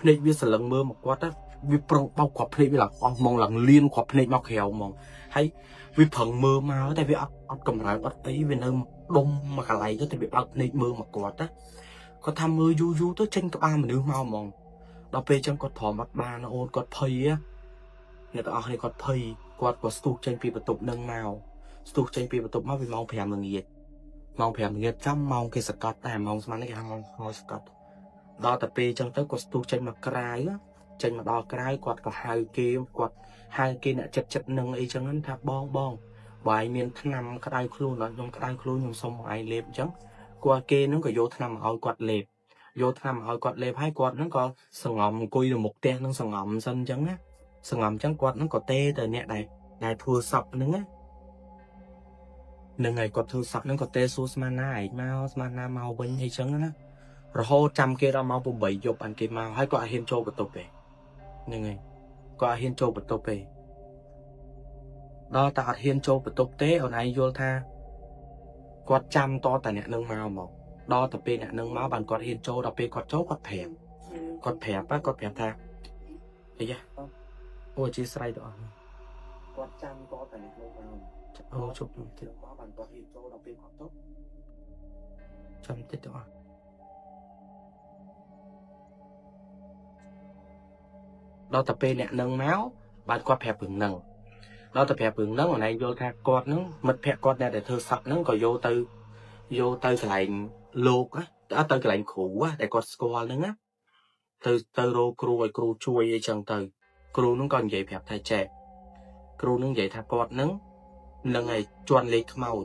ភ្នែកវាសលឹងមើលមកគាត់ណាវាប្រុងបោកគ្រាប់ភ្នែកវាឡើងអស់ហ្មងឡើងលៀនគ្រាប់ភ្នែកមកក្រៅហ្មងហើយវាប្រឹងមើលមកតែវាអត់អត់កម្រើកអត់អីវានៅដុំមកកន្លែងទៅតែវាបើកភ្នែកមើលមកគាត់ណាគាត់ថាមើលយូរយូរទៅចេញក្បាលមនុស្សមកហ្មងដល់ពេលអញ្ចឹងគាត់ទ្រាំអត់បានអូនគាត់ភ័យអ្នកទាំងអស់គ្នាគាត់ភ័យគាត់ក៏ស្ទុះចេញពីបន្ទប់នឹងមកស្ទុះចេញពីបន្ទប់មកវាម៉ោង5ល្ងាចម៉ោង5ល្ងាចចាំម៉ោងគេសកត់តែម៉ោងស្មាននេះគេហៅម៉ោងខ្មោចសកត់ដល់តែពេលអញ្ចឹងទៅគាត់ស្ទុះចេញមកក្រៅចេញមកដល់ក្រៅគាត់ក៏ហៅគេគាត់ហៅគេអ្នកចិត្តចិត្តនឹងអីចឹងថាបងបងបើឯងមានថ្នាំក្តៅខ្លួនដល់ខ្ញុំក្តៅខ្លួនខ្ញុំសុំឲ្យឯងលេបអញ្ចឹងគាត់គេនឹងក៏យកថ្នាំមកឲ្យគាត់លេបយកថ្នាំមកឲ្យគាត់លេបហើយគាត់នឹងក៏សងំអង្គុយនៅមុខផ្ទះនឹងសងំសិនអញ្ចឹងណាសងំអញ្ចឹងគាត់នឹងក៏ទេទៅអ្នកដែលធ្វើសពហ្នឹងណានឹងហើយគាត់ធ្វើសពហ្នឹងក៏ទេសួរស្មានណាឯងមកស្មានណាមកវិញអីចឹងណារហូតចាំគេដល់ម៉ោង8យប់អានគេមកហើយគាត់អត់ហ៊ានចូលបន្ទប់ទេហ្នឹងហើយគាត់អត់ហ៊ានចូលបន្ទប់ទេដល់តែអត់ហ៊ានចូលបន្ទប់ទេអូនឯងយល់ថាគាត់ចាំតតែអ្នកនឹងមកមកដល់តែពេលអ្នកនឹងមកបានគាត់ហ៊ានចូលដល់ពេលគាត់ចូលគាត់ប្រាប់គាត់ប្រាប់គាត់ប្រាប់ថាអីយ៉ាអូអធិស្ឋានទៅអស់គាត់ចាំតតែអ្នកនឹងមកអូជប់ទៀតមកបានគាត់ហ៊ានចូលដល់ពេលគាត់ទៅចាំតិចទៅអស់ដល់តែពេលអ្នកនឹងមកបានគាត់ប្រាប់រឿងហ្នឹងដល់តែប្រាប់រឿងហ្នឹងអូនឯងយល់ថាគាត់ហ្នឹងមិត្តភក្តិគាត់អ្នកដែលធ្វើសក់ហ្នឹងក៏យកទៅកន្លែងលោកណាទៅកន្លែងគ្រូណាដែលគាត់ស្គាល់ហ្នឹងណាទៅរកគ្រូឲ្យគ្រូជួយអីចឹងទៅគ្រូហ្នឹងក៏និយាយប្រាប់ថាចែកគ្រូហ្នឹងនិយាយថាគាត់ហ្នឹងនឹងឲ្យជន់លេខខ្មោច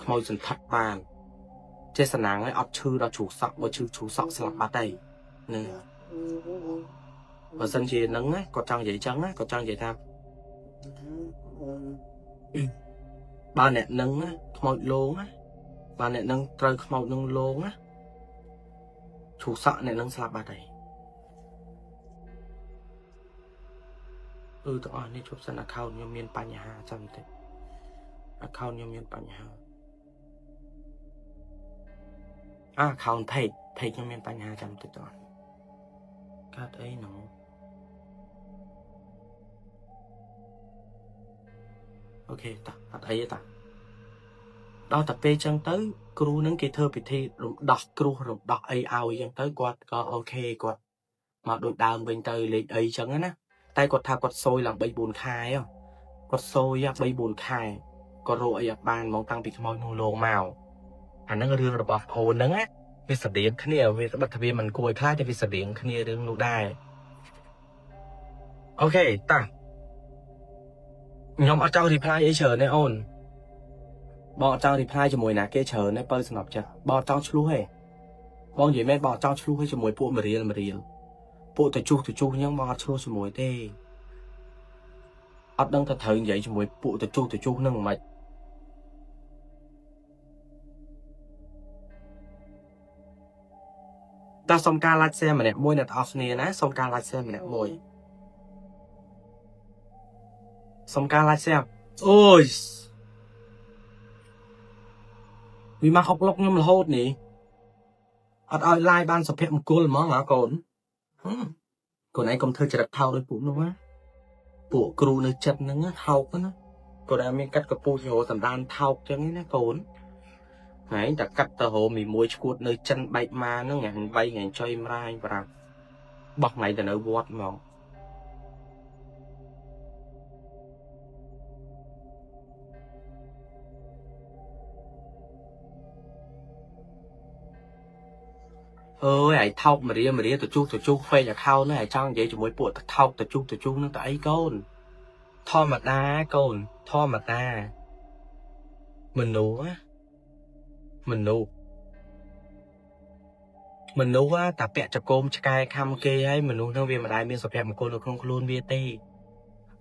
ខ្មោចសន្ធិដ្ឋបានចេះសំណាងឲ្យអត់ឈឺដល់ជ្រូកសក់បើឈឺជ្រូកសក់ស្លាប់បាត់ហើយហ្នឹងបើសិនជាហ្នឹងណាគាត់ចង់និយាយចឹងណាគាត់ចង់និយាយថាបើអ្នកនឹងណាខ្មោចលងណាបើអ្នកនឹងត្រូវខ្មោចនឹងលងណាជ្រូកសក់អ្នកនឹងស្លាប់បាត់ហើយអឺទាំងអស់នេះជប់សិន account ខ្ញុំមានបញ្ហាចាំតិច account ខ្ញុំមានបញ្ហាអា account page ខ្ញុំមានបញ្ហាចាំតិចទាំងអស់កាត់អីហ្នឹងអូខេតាអត់អីទេតាដល់តែពេលចឹងទៅគ្រូនឹងគេធ្វើពិធីរំដោះគ្រោះរំដោះអីឲ្យចឹងទៅគាត់ក៏អូខេគាត់មកដូចដើមវិញទៅលេខអីចឹងណា តែគាត់ថាគាត់សួយឡើង3 4ខែហ៎គាត់សួយ3 4ខែគាត់រកអីអត់បានហ្មងតាំងពីខ្មោចនោះលោមកអាហ្នឹងរឿងរបស់ប្អូនហ្នឹងណាវាស្រដៀងគ្នាវាបិទថាវាមិនគួរឲ្យខ្លាចតែវាស្រដៀងគ្នារឿងនោះដែរ OK តាខ្ញុំអត់ចង់ reply អីច្រើនទេអូនបងអត់ចង់ reply ជាមួយណាគេច្រើនទេបើស្នប់ចិត្តបងអត់ចង់ឆ្លោះទេបងនិយាយមែនបងអត់ចង់ឆ្លោះទេជាមួយពួកមរៀលមរៀលពួកតជុះតជុះអញ្ចឹងបងអត់ឆ្លោះជាមួយទេអត់ដឹងថាត្រូវនិយាយជាមួយពួកតជុះតជុះហ្នឹងមិនតើសុំការ like share ម្នាក់មួយអ្នកទាំងអស់គ្នាណាសុំការ like share ម្នាក់មួយសុំការ like share អូយវាមកហុកលុកខ្ញុំរហូតនេះអត់ឲ្យ live បានសុភមង្គលហ្មងហ៎កូនកូនឯងកុំធ្វើចរិតថោកដូចពួកនោះណាពួកគ្រូនៅចិត្តហ្នឹងថោកណាកូនឯងមានកាត់កពូជរសណ្ដានថោកចឹងណាកូនថ្ងៃតែកាត់ទៅរមីមួយឈួតនៅចិនបែកម៉ាហ្នឹងថ្ងៃបីថ្ងៃចុយម្រាយប្រាប់បោះថ្ងៃទៅនៅវត្តហ្មងអើយឯងថោកមរាមរាទៅជុះទៅជុះ fake account ហ្នឹងឯងចង់និយាយជាមួយពួកថោកទៅជុះទៅជុះហ្នឹងទៅអីកូនធម្មតាកូនធម្មតាមនុស្សមនុស្សមនុស្សតាពាក់ចកោមឆ្កែខំគេហើយមនុស្សហ្នឹងវាមិនដែលមានសុភមង្គលនៅក្នុងខ្លួនវាទេ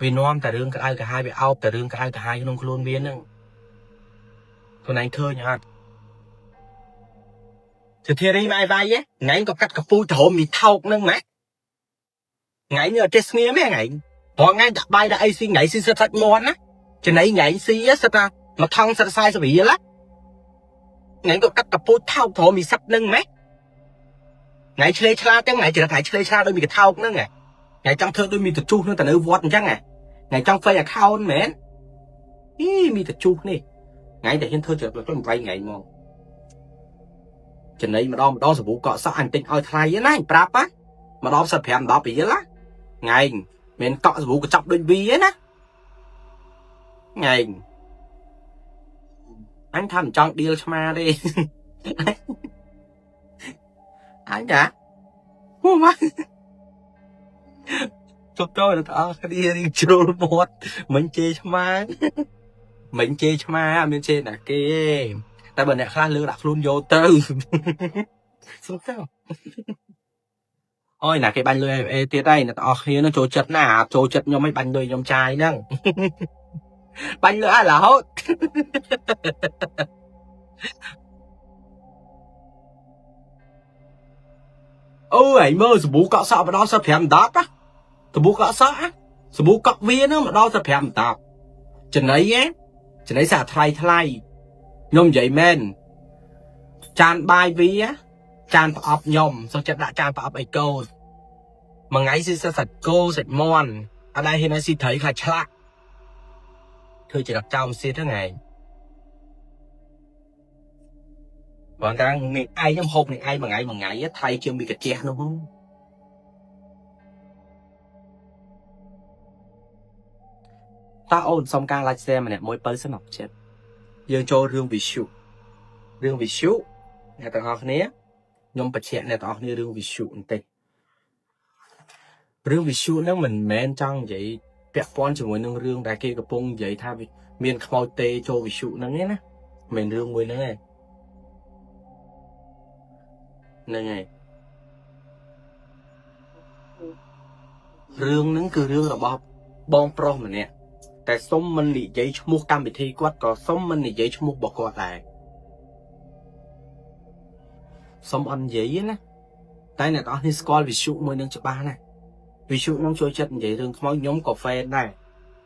វានាំតែរឿងក្តៅក្រហាយវាអោបតែរឿងក្តៅក្រហាយក្នុងខ្លួនវាហ្នឹងខ្លួនឯងឃើញអត់សុធារីមកឲ្យវាយថ្ងៃក៏កាត់កពូត្រមមីថោកហ្នឹងម៉េចថ្ងៃនេះអត់ចេះស្ងៀមទេថ្ងៃព្រោះថ្ងៃដាក់បាយដាក់អីស៊ីថ្ងៃស៊ីសិតសាច់មាន់ណាចំណៃថ្ងៃស៊ីសិតថាមួយថងសិត40រៀលណាថ្ងៃក៏កាត់កពូថោកត្រមមីសិតហ្នឹងម៉េចថ្ងៃឆ្លេឆ្លាទាំងថ្ងៃចរិតថ្ងៃឆ្លេឆ្លាដូចមីកថោកហ្នឹងថ្ងៃចង់ធ្វើដូចមីតជុះហ្នឹងទៅនៅវត្តអញ្ចឹងថ្ងៃចង់ fake account មែនអីមីតជុះនេះថ្ងៃតែហ៊ានធ្វើចរិតទៅ8ថ្ងៃមកចំណៃម្ដងម្ដងសាប៊ូកក់សក់អញទិញឲ្យថ្លៃណាប្រាប់ណាម្ដងសិត5 10រៀលណាថ្ងៃមិនកក់សាប៊ូកញ្ចប់ដូចវីណាថ្ងៃអញថាមិនចង់ឌៀលឆ្មាទេអញថាហូមកជប់ចូលទៅអស់គ្នារៀងជ្រុលមាត់មិញជេរឆ្មាមិញជេរឆ្មាអត់មានជេរណាគេទេតែបើអ្នកខ្លះលើកដាក់ខ្លួនយកទៅសុំទៅអូយណាគេបាញ់លុយ FA ទៀតហើយអ្នកទាំងអស់គ្នានឹងចូលចិត្តណាចូលចិត្តខ្ញុំឲ្យបាញ់លុយខ្ញុំចាយហ្នឹងបាញ់លុយឲ្យរហូតអូយមើលសាប៊ូកក់សក់ម្ដងសិត5 10ណាសាប៊ូកក់សក់សាប៊ូកក់វាហ្នឹងម្ដងសិត5 10ចំណៃហ៎ចំណៃសាថ្លៃថ្លៃខ្ញុំនិយាយមែនចានបាយវាចានប្រអប់ខ្ញុំសុខចិត្តដាក់ចានប្រអប់អីកូនមួយថ្ងៃស៊ីសាច់គោសាច់មាន់អត់ដែរហ៊ានឲ្យស៊ីត្រីខ្លាចឆ្លាក់ធ្វើចរិតចោលសៀតហ្នឹងឯងបងតាំងនេះឯងខ្ញុំហូបនេះឯងមួយថ្ងៃមួយថ្ងៃថ្លៃជាងមីកាជះនោះតើអូនសុំការ like share ម្នាក់មួយបើស្នប់ចិត្តយើងចូលរឿងវិសុរឿងវិសុអ្នកទាំងអស់គ្នាខ្ញុំបញ្ជាក់អ្នកទាំងអស់គ្នារឿងវិសុបន្តិចរឿងវិសុហ្នឹងមិនមែនចង់និយាយពាក់ព័ន្ធជាមួយនឹងរឿងដែលគេកំពុងនិយាយថាមានខ្មោចទេចូលវិសុហ្នឹងទេណាមិនមែនរឿងមួយហ្នឹងទេហ្នឹងហើយរឿងហ្នឹងគឺរឿងរបស់បងប្រុសម្នាក់តែសុំមិននិយាយឈ្មោះកម្មវិធីគាត់ក៏សុំមិននិយាយឈ្មោះរបស់គាត់ដែរសុំអត់និយាយណាតែអ្នកទាំងអស់នេះស្គាល់វិសុមួយនឹងច្បាស់ណាស់វិសុនឹងចូលចិត្តនិយាយរឿងខ្មោចខ្ញុំក៏ fan ដែរ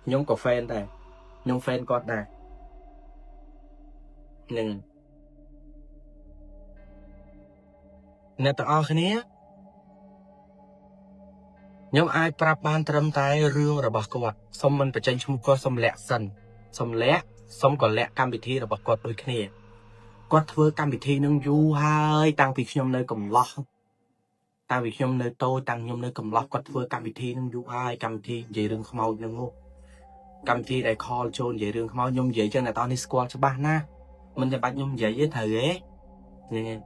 ខ្ញុំក៏ fan ដែរខ្ញុំ fan គាត់ដែរហ្នឹងអ្នកទាំងអស់គ្នាខ្ញុំអាចប្រាប់បានត្រឹមតែរឿងរបស់គាត់សុំមិនបញ្ចេញឈ្មោះគាត់សុំលាក់សិនសុំលាក់សុំក៏លាក់កម្មវិធីរបស់គាត់ដូចគ្នាគាត់ធ្វើកម្មវិធីនឹងយូរហើយតាំងពីខ្ញុំនៅកំឡោះ តាំងពីខ្ញុំនៅតូចតាំងខ្ញុំនៅកំឡោះគាត់ធ្វើកម្មវិធីនឹងយូរហើយកម្មវិធីនិយាយរឿងខ្មោចនឹងនោះកម្មវិធីដែល call ចូលនិយាយរឿងខ្មោចខ្ញុំនិយាយចឹងអ្នកតោះនេះស្គាល់ច្បាស់ណាស់មិនចាំបាច់ខ្ញុំនិយាយទេត្រូវទេហ្នឹងហើយ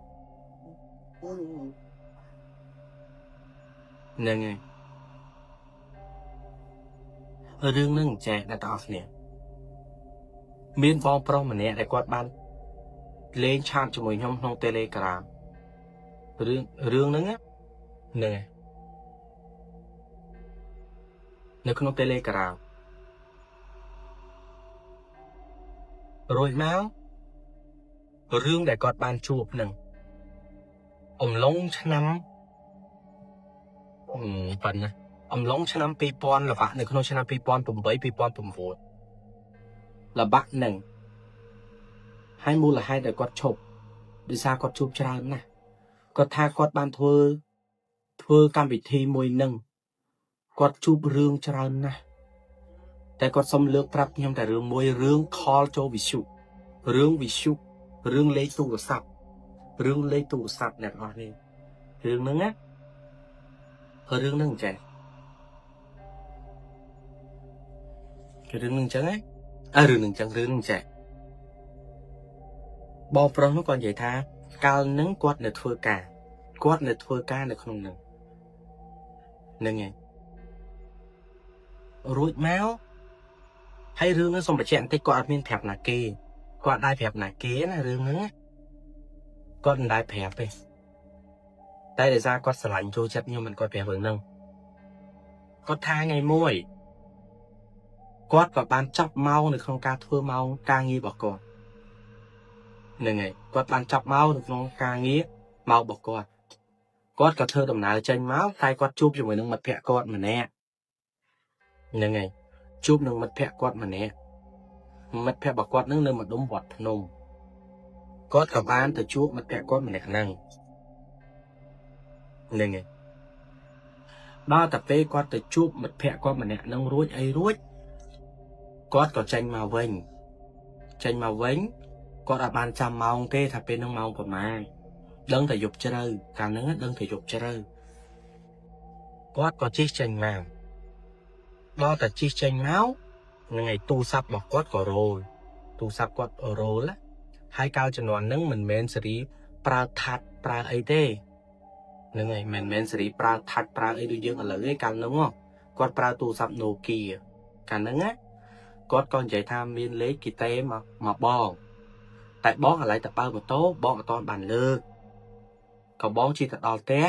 ហ្នឹងហើយរឿងហ្នឹងចេះអ្នកទាំងអស់គ្នាមានបងប្រុសម្នាក់ដែលគាត់បានលេង chat ជាមួយខ្ញុំក្នុង Telegram រឿងរឿងហ្នឹងណាហ្នឹងហើយនៅក្នុង Telegram រួចមករឿងដែលគាត់បានជួបហ្នឹងអំឡុងឆ្នាំប៉ុណ្ណាអំឡុងឆ្នាំ2000ល្បាក់នៅក្នុងឆ្នាំ2008 2009ល្បាក់ហ្នឹងហើយមូលហេតុដែលគាត់ឈប់ដោយសារគាត់ជួបច្រើនណាស់គាត់ថាគាត់បានធ្វើកម្មវិធីមួយនឹងគាត់ជួបរឿងច្រើនណាស់តែគាត់សុំលើកប្រាប់ខ្ញុំតែរឿងមួយរឿង call ចូលវិទ្យុរឿងវិទ្យុរឿងលេខទូរស័ព្ទរឿងលេខទូរស័ព្ទអ្នកនរនេះរឿងហ្នឹងណារឿងហ្នឹងចេះរឿងហ្នឹងចឹងហ៎អើរឿងហ្នឹងចឹងរឿងហ្នឹងចេះបងប្រុសនោះគាត់និយាយថាកាលហ្នឹងគាត់នៅធ្វើការគាត់នៅធ្វើការនៅក្នុងហ្នឹងហ្នឹងឯងរួចមកហើយរឿងហ្នឹងសូមបញ្ជាក់បន្តិចគាត់អត់មានប្រាប់ណាគេគាត់ដែរប្រាប់ណាគេណារឿងហ្នឹងគាត់មិនដែរប្រាប់ទេតែដោយសារគាត់ស្រឡាញ់ចូលចិត្តខ្ញុំមិនគាត់ប្រាប់រឿងហ្នឹងគាត់ថាថ្ងៃមួយគាត់ក៏បានចាប់ម៉ោងនៅក្នុងការធ្វើម៉ោងការងាររបស់គាត់ហ្នឹងហើយគាត់បានចាប់ម៉ោងនៅក្នុងការងារម៉ោងរបស់គាត់គាត់ក៏ធ្វើដំណើរចេញមកតែគាត់ជួបជាមួយនឹងមិត្តភក្តិគាត់ម្នាក់ហ្នឹងហើយជួបនឹងមិត្តភក្តិគាត់ម្នាក់មិត្តភក្តិរបស់គាត់នឹងនៅម្ដុំវត្តភ្នំគាត់ក៏បានទៅជួបមិត្តភក្តិគាត់ម្នាក់ហ្នឹងហ្នឹងហើយដល់តែពេលគាត់ទៅជួបមិត្តភក្តិគាត់ម្នាក់ហ្នឹងរួចអីរួចគាត់ក៏ចេញមកវិញចេញមកវិញគាត់អត់បានចាំម៉ោងទេថាពេលហ្នឹងម៉ោងប្រហែលដឹងតែយប់ជ្រៅកាលហ្នឹងដឹងតែយប់ជ្រៅគាត់ក៏ជិះចេញមកដល់តែជិះចេញមកហ្នឹងហើយទូរស័ព្ទរបស់គាត់ក៏រោលទូរស័ព្ទគាត់រោលហើយកាលជំនាន់ហ្នឹងមិនមែនសេរីប្រើថាត់ប្រើអីទេហ្នឹងហើយមិនមែនសេរីប្រើថាត់ប្រើអីដូចយើងឥឡូវទេកាលហ្នឹងគាត់ប្រើទូរស័ព្ទ Nokia កាលហ្នឹងណាគាត់ក៏និយាយថាមានលេខគីតេមកបងតែបងឥឡូវតែបើម៉ូតូបងអត់ទាន់បានលើកក៏បងជិះទៅដល់ផ្ទះ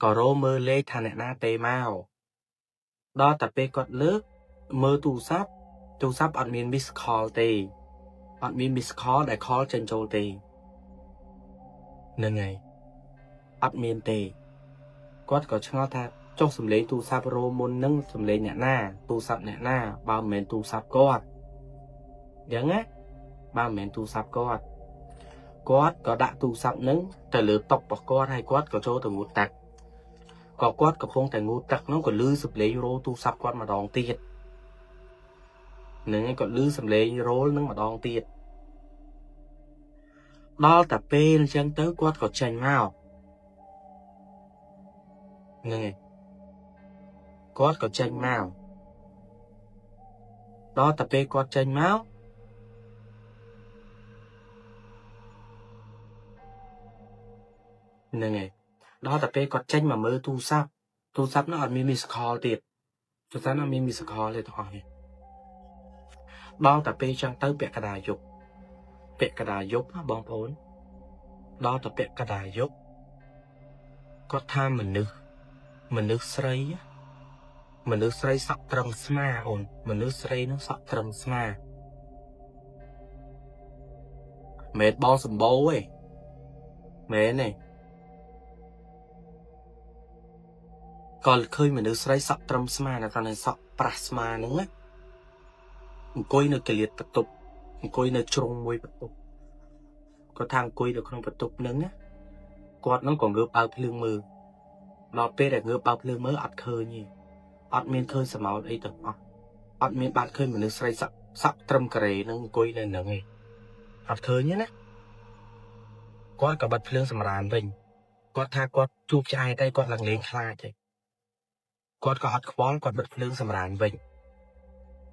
ក៏រោមើលលេខថាអ្នកណាទេមកដល់តែពេលគាត់លើកមើលទូរស័ព្ទទូរស័ព្ទអត់មាន miss call ទេអត់មាន miss call ដែល call ចេញចូលទេហ្នឹងហើយអត់មានទេគាត់ក៏ឆ្ងល់ថាចុះសំឡេងទូរស័ព្ទរោមុននឹងសំឡេងអ្នកណាទូរស័ព្ទអ្នកណាបើមិនមែនទូរស័ព្ទគាត់អញ្ចឹងណាបើមិនមែនទូរស័ព្ទគាត់គាត់ក៏ដាក់ទូរស័ព្ទនឹងទៅលើតុរបស់គាត់ហើយគាត់ក៏ចូលទៅងូតទឹកក៏គាត់កំពុងតែងូតទឹកនោះក៏ឮសំឡេងរោទូរស័ព្ទគាត់ម្ដងទៀតហ្នឹងហើយគាត់ឮសំឡេងរោលនឹងម្ដងទៀតដល់តែពេលអញ្ចឹងទៅគាត់ក៏ចេញមកហ្នឹងហើយគាត់ក៏ចេញមកដល់តែពេលគាត់ចេញមកហ្នឹងហើយដល់តែពេលគាត់ចេញមកមើលទូរស័ព្ទទូរស័ព្ទនោះអត់មាន miss call ទៀតទូរស័ព្ទនោះអត់មាន miss call ទេទាំងអស់នេះដល់តែពេលចឹងទៅពាក់កណ្ដាលយប់ពាក់កណ្ដាលយប់ណាបងប្អូនដល់តែពាក់កណ្ដាលយប់គាត់ថាមនុស្សស្រីមនុស្សស្រីសក់ត្រឹមស្មាអូនមនុស្សស្រីនឹងសក់ត្រឹមស្មាមែនបងសម្បូរទេមែនទេក៏ឃើញមនុស្សស្រីសក់ត្រឹមស្មានៅខាងសក់ប្រាស់ស្មាហ្នឹងណាអង្គុយនៅកលៀតបន្ទប់អង្គុយនៅជ្រុងមួយបន្ទប់គាត់ថាអង្គុយនៅក្នុងបន្ទប់ហ្នឹងណាគាត់ហ្នឹងក៏ងើបបើកភ្លើងមើលដល់ពេលដែលងើបបើកភ្លើងមើលអត់ឃើញទេអត់មានឃើញស្រមោលអីទាំងអស់អត់មានបានឃើញមនុស្សស្រីសក់ត្រឹមការ៉េហ្នឹងអង្គុយនៅហ្នឹងឯងអត់ឃើញទេណាគាត់ក៏បិទភ្លើងសម្រានវិញ គាត់ថាគាត់ជួបឆ្អែតហើយគាត់ឡើងលេងខ្លាចហើយគាត់ក៏អត់ខ្វល់គាត់បិទភ្លើងសម្រានវិញ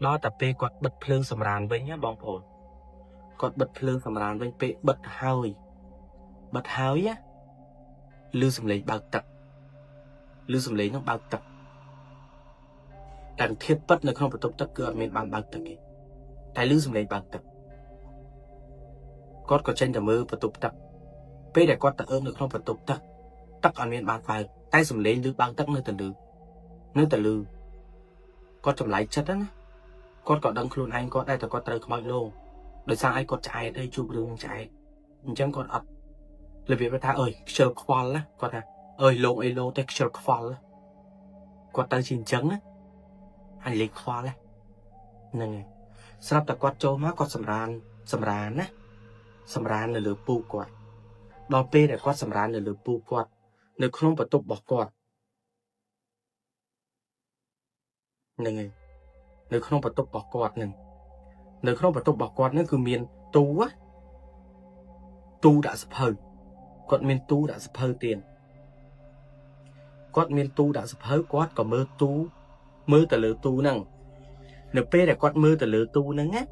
ដល់តែពេលគាត់បិទភ្លើងសម្រានវិញណាបងប្អូនគាត់បិទភ្លើងសម្រានវិញពេលបិទហើយបិទហើយណាឮសំឡេងបើកទឹកឮសំឡេងហ្នឹងបើកទឹកតែធៀបពិតនៅក្នុងបន្ទប់ទឹកគឺអត់មានបានបើកទឹកទេតែឮសំឡេងបើកទឹកគាត់ក៏ចេញទៅមើលបន្ទប់ទឹកពេលដែលគាត់ទៅអើបនៅក្នុងបន្ទប់ទឹកទឹកអត់មានបានបើកតែសំឡេងឮបើកទឹកនៅតែឮនៅតែឮគាត់ចម្លែកចិត្តណាគាត់ក៏ដឹងខ្លួនឯងគាត់ដែរតែគាត់ត្រូវខ្មោចលងដោយសារឯងគាត់ឆ្អែតអីជួបរឿងឆ្អែតអញ្ចឹងគាត់អត់របៀបថាអើយខ្ជិលខ្វល់ណាគាត់ថាអើយលោកអីលោកតែខ្ជិលខ្វល់គាត់ទៅជាអញ្ចឹងណាអញលេងខ្វល់ហ្នឹងហើយស្រាប់តែគាត់ចូលមកគាត់សម្រានសម្រានណាសម្រាននៅលើពូកគាត់ដល់ពេលដែលគាត់សម្រាននៅលើពូកគាត់នៅក្នុងបន្ទប់របស់គាត់ហ្នឹងហើយនៅក្នុងបន្ទប់របស់គាត់ហ្នឹងនៅក្នុងបន្ទប់របស់គាត់ហ្នឹងគឺមានទូទូដាក់សភៅគាត់មានទូដាក់សភៅទៀតគាត់មានទូដាក់សភៅគាត់ក៏មើលទូមើលទៅលើទូហ្នឹងនៅពេលដែលគាត់មើលទៅលើទូហ្នឹងណា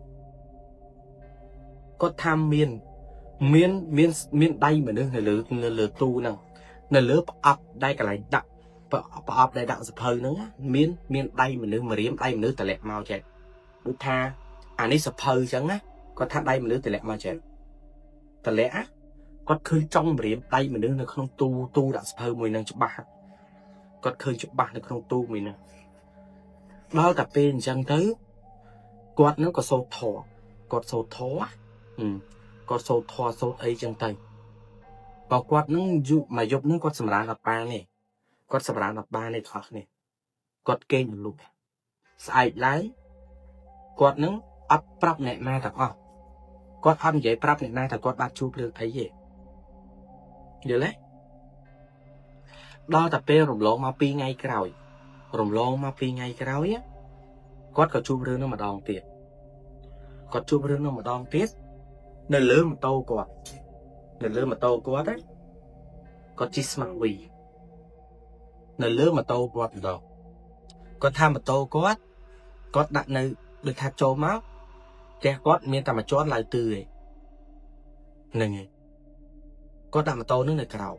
គាត់ថាមានមានមានមានដៃមនុស្សនៅលើនៅលើទូហ្នឹងនៅលើប្រអប់ដែលកន្លែងដាក់ប្រអប់ដែលដាក់សភៅហ្នឹងមានមានដៃមនុស្សម្រាមដៃមនុស្សតម្លាក់មកចេះដូចថាអានេះសភៅអញ្ចឹងណាគាត់ថាដៃមនុស្សតម្លាក់មកចេះតម្លាក់គាត់ឃើញចុងម្រាមដៃមនុស្សនៅក្នុងទូទូដាក់សភៅមួយហ្នឹងច្បាស់គាត់ឃើញច្បាស់នៅក្នុងទូមួយហ្នឹងដល់តែពេលអញ្ចឹងទៅគាត់នឹងក៏សូត្រធម៌គាត់សូត្រធម៌គាត់សូត្រធម៌សូត្រអីចឹងទៅបើគាត់នឹងយប់មួយយប់នឹងគាត់សម្រានអត់បានទេគាត់សម្រានអត់បានទេខុសនេះគាត់គេងរលុបស្អែកឡើងគាត់នឹងអត់ប្រាប់អ្នកណាទាំងអស់គាត់អត់និយាយប្រាប់អ្នកណាថាគាត់បានជួបរឿងអីទេយល់ទេដល់តែពេលរំលងមក2ថ្ងៃក្រោយរំលងមក2ថ្ងៃក្រោយគាត់ក៏ជួបរឿងនោះម្ដងទៀតគាត់ជួបរឿងនោះម្ដងទៀតនៅលើម៉ូតូគាត់នៅលើម៉ូតូគាត់ណាគាត់ជិះស្មាក់វីនៅលើម៉ូតូគាត់ម្ដងគាត់ថាម៉ូតូគាត់គាត់ដាក់នៅដូចថាចូលមកផ្ទះគាត់មានតែមួយជាន់ឡើងទឺឯងហ្នឹងឯងគាត់ដាក់ម៉ូតូនឹងនៅក្រោម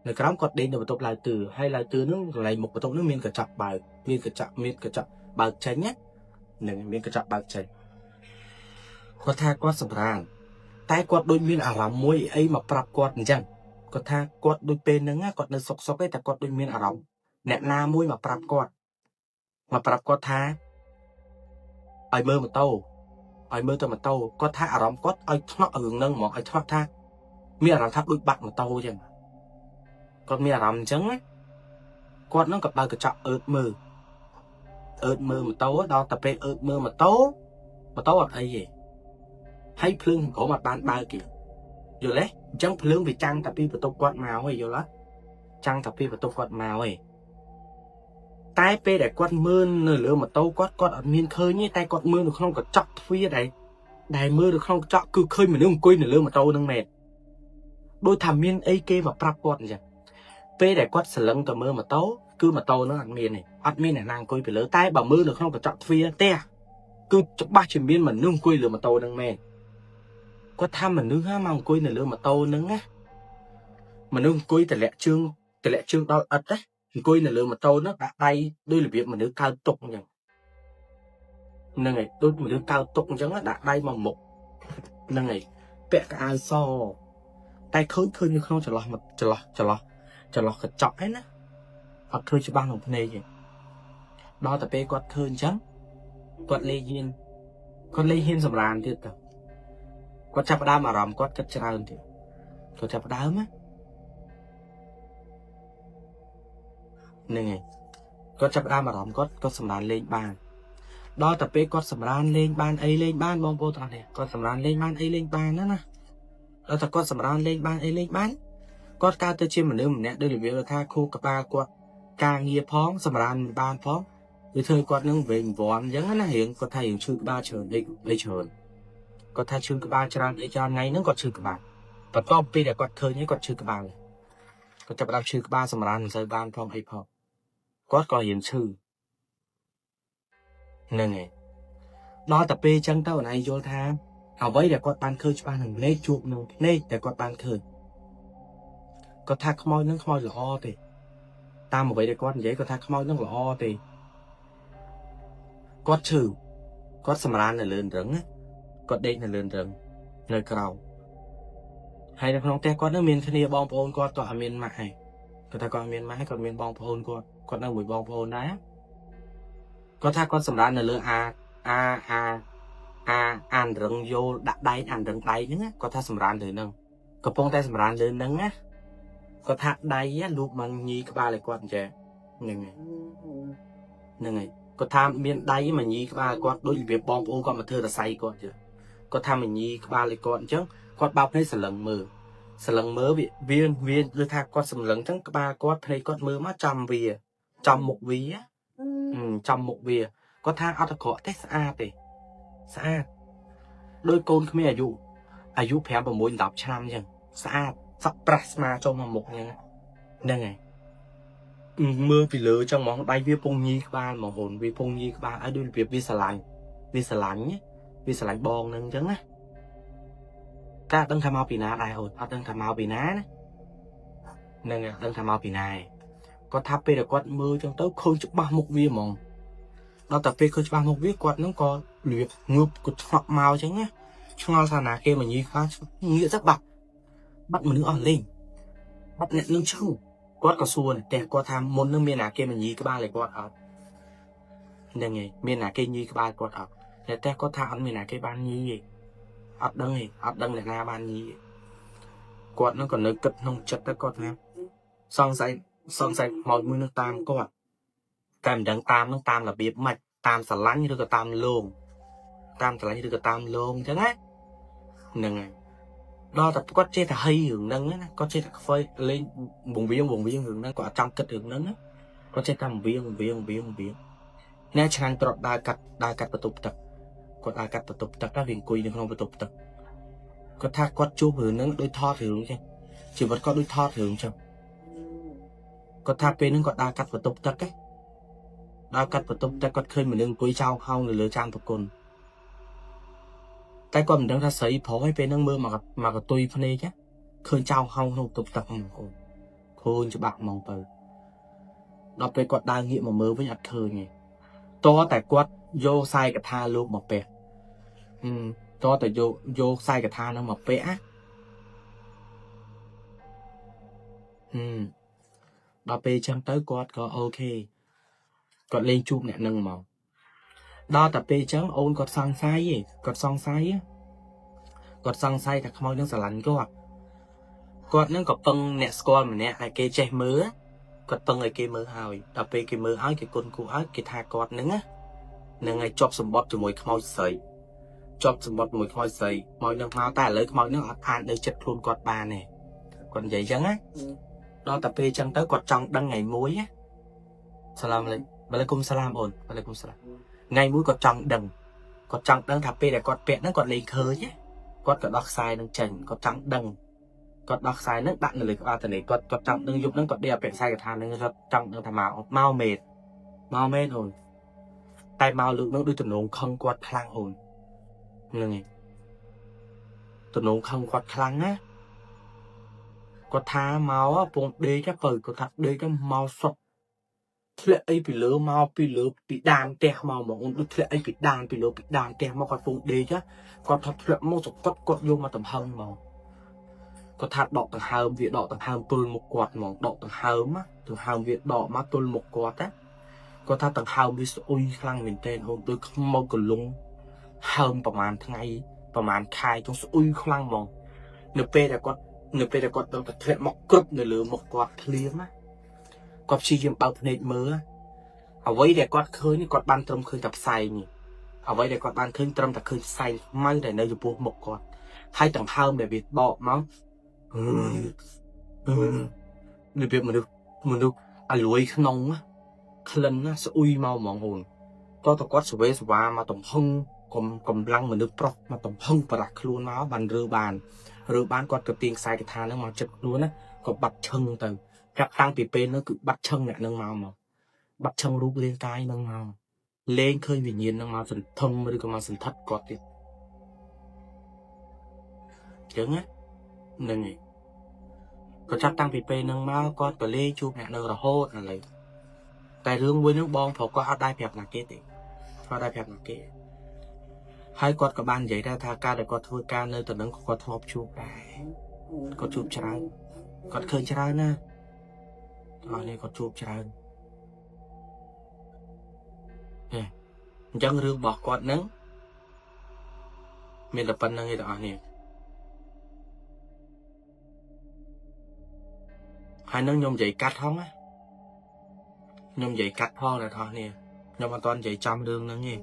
នៅក្រោមគាត់ដេញនៅបន្ទប់ឡើងទឺហើយឡើងទឺនឹងកន្លែងមុខបន្ទប់នឹងមានកញ្ចក់បើកមានកញ្ចក់មាន កញ្ចក់បើកចេញណាហ្នឹងមានកញ្ចក់បើកចេញគាត់ថាគាត់សម្រានតែគាត់ដូចមានអារម្មណ៍មួយអីមកប្រាប់គាត់អញ្ចឹងគាត់ថាគាត់ដូចពេលហ្នឹងគាត់នៅសុកសុកឯងតែគាត់ដូចមានអារម្មណ៍អ្នកណាមួយមកប្រាប់គាត់មកប្រាប់គាត់ថាឲ្យមើលម៉ូតូឲ្យមើលទៅម៉ូតូគាត់ថាអារម្មណ៍គាត់ឲ្យថ្នាក់រឿងហ្នឹងហ្មងឲ្យថ្នាក់ថាមានអារម្មណ៍ថាដូចបាត់ម៉ូតូអញ្ចឹងគាត់មានអារម្មណ៍អញ្ចឹងណាគាត់ហ្នឹងក៏បើកកញ្ចក់អើតមើលអើតមើលម៉ូតូដល់តែពេលអើតមើលម៉ូតូម៉ូតូអត់អីទេហើយភ្លើងក្រុមអត់បានបើកទេយល់ទេអញ្ចឹងភ្លើងវាចាំងតែពីបន្ទប់គាត់មកឯងយល់ទេចាំងតែពីបន្ទប់គាត់មកឯងតែពេលដែលគាត់មើលនៅលើម៉ូតូគាត់គាត់អត់មានឃើញទេតែគាត់មើលនៅក្នុងកញ្ចក់ទ្វារដែលមើលនៅក្នុងកញ្ចក់គឺឃើញមនុស្សអង្គុយនៅលើម៉ូតូហ្នឹងមែនដូចថាមានអីគេមកប្រាប់គាត់អញ្ចឹងពេលដែលគាត់សលឹងទៅមើលម៉ូតូគឺម៉ូតូហ្នឹងអត់មានទេអត់មានអ្នកណាអង្គុយពីលើតែបើមើលនៅក្នុងកញ្ចក់ទ្វារផ្ទះគឺច្បាស់ជាមានមនុស្សអង្គុយលើម៉ូតូហ្នឹងមែនគាត់ថាមនុស្សហ่าមកអង្គុយនៅលើម៉ូតូហ្នឹងណាមនុស្សអង្គុយតម្លាក់ជើងតម្លាក់ជើងដល់ឥដ្ឋណាអង្គុយនៅលើម៉ូតូហ្នឹងដាក់ដៃដោយរបៀបមនុស្សកើតទុកអញ្ចឹងហ្នឹងហើយដូចមនុស្សកើតទុកអញ្ចឹងដាក់ដៃមកមុខហ្នឹងហើយពាក់កៅអៅសតែឃើញឃើញនៅក្នុងចន្លោះចន្លោះចន្លោះចន្លោះកញ្ចក់ឯណាអត់ឃើញច្បាស់ក្នុងភ្នែកទេដល់តែពេលគាត់ឃើញអញ្ចឹងគាត់លេងហ៊ានគាត់លេងហ៊ានសម្រានទៀតទៅគាត់ចាប់ផ្ដើមអារម្មណ៍គាត់គិតច្រើនទៀតគាត់ចាប់ផ្ដើមណាហ្នឹងហើយគាត់ចាប់ផ្ដើមអារម្មណ៍គាត់គាត់សម្រានលេងបានដល់តែពេលគាត់សម្រានលេងបានអីលេងបានបងប្អូនទាំងអស់គ្នាគាត់សម្រានលេងបានអីលេងបានណាណាដល់តែគាត់សម្រានលេងបានអីលេងបានគាត់កើតទៅជាមនុស្សម្នាក់ដូចរបៀបថាខួរក្បាលគាត់ការងារផងសម្រានមិនបានផងវាធ្វើគាត់នឹងវែងវាន់អញ្ចឹងណារៀងគាត់ថារៀងឈឺក្បាលច្រើនអីអីច្រើនគាត់ថាឈឺក្បាលច្រើនអីច្រើនថ្ងៃហ្នឹងគាត់ឈឺក្បាលបន្ទាប់ពីដែលគាត់ឃើញគាត់ឈឺក្បាល គាត់ចាប់ផ្ដើមឈឺក្បាលសម្រានមិនសូវបានផងអីផងគាត់ក៏រៀងឈឺហ្នឹងហើយដល់តែពេលអញ្ចឹងទៅអូនឯងយល់ថាអ្វីដែលគាត់បានឃើញច្បាស់នឹងភ្នែកជួបនឹងភ្នែកដែលគាត់បានឃើញគាត់ថាខ្មោចនឹងខ្មោចល្អទេតាមអ្វីដែលគាត់និយាយគាត់ថាខ្មោចនឹងល្អទេគាត់ឈឺគាត់សម្រាននៅលើរឹងណាគាត់ដេកនៅលើរឹងនៅក្រោមហើយនៅក្នុងផ្ទះគាត់នឹងមានគ្នាបងប្អូនគាត់ក៏អត់មានម៉ាក់ឯងគាត់ថាគាត់អត់មានម៉ាក់គាត់មានបងប្អូនគាត់គាត់នៅមួយបងប្អូនដែរគាត់ថាគាត់សម្រាននៅលើអាអាអាអាអានរឹងយោលដាក់ដែកអានរឹងដែកហ្នឹងណាគាត់ថាសម្រានលើហ្នឹងកំពុងតែសម្រានលើហ្នឹងណាគាត់ថាដៃលូកមកញីក្បាលឲ្យគាត់អញ្ចឹងហ្នឹងហើយហ្នឹងហើយគាត់ថាមានដៃមកញីក្បាលគាត់ដូចរបៀបបងប្អូនគាត់មកធ្វើរស័យគាត់ចឹងគាត់ថាមកញីក្បាលឲ្យគាត់អញ្ចឹងគាត់បោកភ្នែកសលឹងមើលសលឹងមើលវាវាវាដូចថាគាត់សម្លឹងអញ្ចឹងក្បាលគាត់ភ្នែកគាត់មើលមកចំវាចំមុខវាចំមុខវាគាត់ថាអត់អាក្រក់ទេស្អាតទេស្អាតដូចកូនក្មេងអាយុ5 6 10ឆ្នាំអញ្ចឹងស្អាតសក់ប្រាស់ស្មាចូលមកមុខអញ្ចឹងហ្នឹងហើយមើលពីលើចឹងហ្មងដៃវាពងញីក្បាលហ្មងអូនវាពងញីក្បាលឲ្យដូចរបៀបវាស្រឡាញ់វាស្រឡាញ់វាស្រឡាញ់បងនឹងអញ្ចឹងណាតែអត់ដឹងថាមកពីណាដែរអូនអត់ដឹងថាមកពីណាណាហ្នឹងហើយអត់ដឹងថាមកពីណាឯងគាត់ថាពេលដែលគាត់មើលចឹងទៅឃើញច្បាស់មុខវាហ្មងដល់តែពេលឃើញច្បាស់មុខវាគាត់ហ្នឹងក៏របៀបងើបគាត់ឆ្ងក់មកចឹងណាឆ្ងល់ថាណាគេមកញីក្បាលងាកទៅបាត់បាត់មនុស្សអស់លេងបាត់អ្នកនឹងឈឺគាត់ក៏សួរអ្នកផ្ទះគាត់ថាមុននឹងមានណាគេមកញីក្បាលឲ្យគាត់អត់ហ្នឹងហើយមានណាគេញីក្បាលគាត់អត់អ្នកផ្ទះគាត់ថាអត់មានណាគេបានញីទេអត់ដឹងទេអត់ដឹងអ្នកណាបានញីទេគាត់នឹងក៏នៅគិតក្នុងចិត្តទៅគាត់ថាសង្ស័យសង្ស័យខ្មោចមួយនឹងតាមគាត់តែមិនដឹងតាមនឹងតាមរបៀបម៉េចតាមស្រឡាញ់ឬក៏តាមលងតាមស្រឡាញ់ឬក៏តាមលងអញ្ចឹងណាហ្នឹងហើយដល់តែគាត់ចេះតែហីរឿងហ្នឹងណាគាត់ចេះតែខ្វៃលេងវងវៀងវងវៀងរឿងហ្នឹងគាត់អត់ចង់គិតរឿងហ្នឹងណាគាត់ចេះតែវៀងវៀងវៀងវៀងអ្នកឆ្នាំងត្រត់ដើរកាត់ដើរកាត់បន្ទប់ទឹកគាត់ដើរកាត់បន្ទប់ទឹកដល់វាអង្គុយនៅក្នុងបន្ទប់ទឹកគាត់ថាគាត់ជួបរឿងហ្នឹងដូចថតរឿងចឹងជីវិតគាត់ដូចថតរឿងចឹងគាត់ថាពេលហ្នឹងគាត់ដើរកាត់បន្ទប់ទឹកឯងដើរកាត់បន្ទប់ទឹកគាត់ឃើញមនុស្សអង្គុយចោលហោងនៅលើចានប្រគុណតែគាត់មិនដឹងថាស្រីប្រុសឯងពេលហ្នឹងមើលមកមកកតុយភ្នែកឃើញចោលហោងក្នុងបន្ទប់ទឹកហ្មងអូនឃើញច្បាស់ហ្មងទៅដល់ពេលគាត់ដើរងាកមកមើលវិញអត់ឃើញទេតតែគាត់យកខ្សែកថាលោកមកពាក់តតែយកយកខ្សែកថាហ្នឹងមកពាក់ណាដល់ពេលចឹងទៅគាត់ក៏អូខេគាត់លេងជួបអ្នកនឹងមកដល់តែពេលចឹងអូនគាត់សង្ស័យឯងគាត់សង្ស័យគាត់សង្ស័យថាខ្មោចនឹងស្រឡាញ់គាត់គាត់នឹងក៏ពឹងអ្នកស្គាល់ម្នាក់ឲ្យគេចេះមើលគាត់ពឹងឲ្យគេមើលហើយដល់ពេលគេមើលហើយគេគុណគូឲ្យគេថាគាត់នឹងណានឹងឲ្យជាប់សម្បត្តិជាមួយខ្មោចស្រីជាប់សម្បត្តិជាមួយខ្មោចស្រីខ្មោចនឹងមកតែឥឡូវខ្មោចនឹងអត់អាចនៅចិត្តខ្លួនគាត់បានទេគាត់និយាយចឹងណាដល់តែពេលចឹងទៅគាត់ចង់ដឹងថ្ងៃមួយណាសាឡាមអាឡៃវ៉ាឡៃគុំសាឡាមអូនវ៉ាឡៃគុំសាឡាមថ្ងៃមួយគាត់ចង់ដឹងគាត់ចង់ដឹងថាពេលដែលគាត់ពាក់ហ្នឹងគាត់លេងឃើញណាគាត់ក៏ដោះខ្សែនឹងចេញគាត់ចង់ដឹងគាត់ដោះខ្សែហ្នឹងដាក់នៅលើក្បាលតនេះគាត់គាត់ចង់ដឹងយប់ហ្នឹងគាត់ដេកឲ្យពាក់ខ្សែកថាហ្នឹងគាត់ចង់ដឹងថាមកមកមេតមកមេតអូនតែមកលើកហ្នឹងដូចទំនងខឹងគាត់ខ្លាំងអូនហ្នឹងឯងទំនងខឹងគាត់ខ្លាំងណាគាត់ថាមកពងដេកទៅគាត់ថាដេកទៅមកសុកធ្លាក់អីពីលើមកពីលើពីដានផ្ទះមកហ្មងអូនដូចធ្លាក់អីពីដានពីលើពីដានផ្ទះមកគាត់ពងដេកគាត់ថាធ្លាក់មកសកត់គាត់យកមកទំហឹងហ្មងគាត់ថាដកដង្ហើមវាដកដង្ហើមទល់មុខគាត់ហ្មងដកដង្ហើមដង្ហើមវាដកមកទល់មុខគាត់ណាគាត់ថាដង្ហើមវាស្អុយខ្លាំងមែនទែនអូនដូចខ្មោចកលុងហើមប្រហែលថ្ងៃប្រហែលខែចុងស្អុយខ្លាំងហ្មងនៅពេលដែលគាត់នៅពេលដែលគាត់ដល់តែធ្លាក់មកគ្រប់នៅលើមុខគាត់ភ្លាមណាគាត់ព្យាយាមបើកភ្នែកមើលអ្វីដែលគាត់ឃើញគាត់បានត្រឹមឃើញតែផ្សែងនេះអ្វីដែលគាត់បានឃើញត្រឹមតែឃើញផ្សែងខ្មៅដែលនៅចំពោះមុខគាត់ហើយដង្ហើមដែលវាដកមករបៀបមនុស្សមនុស្សអាលួយក្នុងក្លិនណាស្អុយមកហ្មងអូនតោះតគាត់សវេសវ៉ាមកទំហឹងកំឡាំងមនុស្សប្រុសមកទំហឹងប្រះខ្លួនមកបានរើបានរើបានគាត់ក៏ទាញខ្សែកថាហ្នឹងមកចិត្តខ្លួនណាក៏បាត់ឈឹងទៅ ចាប់តាំងពីពេលនោះគឺបាត់ឈឹងអ្នកនឹងមកមកបាត់ឈឹងរូបរាងកាយនឹងមកលែងឃើញវិញ្ញាណនឹងមកសន្ធឹមឬក៏មកសន្ធិដ្ឋគាត់ទៀតអញ្ចឹងណាហ្នឹងហើយក៏ចាប់តាំងពីពេលហ្នឹងមកគាត់ក៏លេងជួបអ្នកនៅរហូតឥឡូវតែរឿងមួយហ្នឹងបងប្រុសគាត់អត់ដែរប្រាប់ណាគេទេគាត់ដែរប្រាប់ណាគេហើយគាត់ក៏បាននិយាយដែរថាការដែលគាត់ធ្វើការនៅទៅនឹងក៏គាត់ធ្លាប់ជួបដែរគាត់ជួបច្រើនគាត់ឃើញច្រើនណាអស់នេះគាត់ជួបច្រើនហេអញ្ចឹងរឿងរបស់គាត់ហ្នឹងមានតែប៉ុណ្្នឹងឯងទាំងអស់នេះហើយនឹងខ្ញុំនិយាយកាត់ហងណាខ្ញុំនិយាយកាត់ផងអ្នកទាំងអស់នេះខ្ញុំអត់ទាន់និយាយចំរឿងហ្នឹងទេ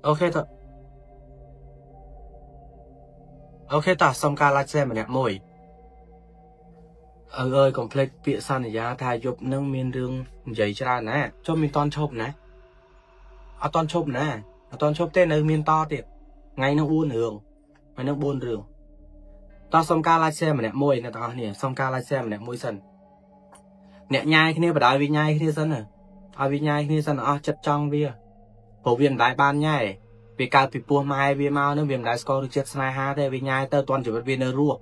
អូខេតអូខេតោះសុំការ like share ម្នាក់មួយអើអើយកុំភ្លេចពាក្យសន្យាថាយប់នឹងមានរឿងនិយាយច្រើនណាចុះមានតន់ឈប់ណាអត់តន់ឈប់ណាអត់តន់ឈប់ទេនៅមានតទៀតថ្ងៃនឹង4រឿងថ្ងៃនឹង4រឿងតោះសុំការ like share ម្នាក់មួយអ្នកទាំងអស់គ្នាសុំការ like share ម្នាក់មួយសិនអ្នកញ៉ាយគ្នាបដ ாய் វាញ៉ាយគ្នាសិនណាឲ្យវាញ៉ាយគ្នាសិនអស់ចិត្តចង់វាព្រោះវាមិនដែលបានញ៉ែវាកើតពីពោះម៉ែវាមកនឹងវាមិនដែលស្គាល់រសជាតិស្នេហាទេវាញ៉ែទៅតាន់ជីវិតវានៅរស់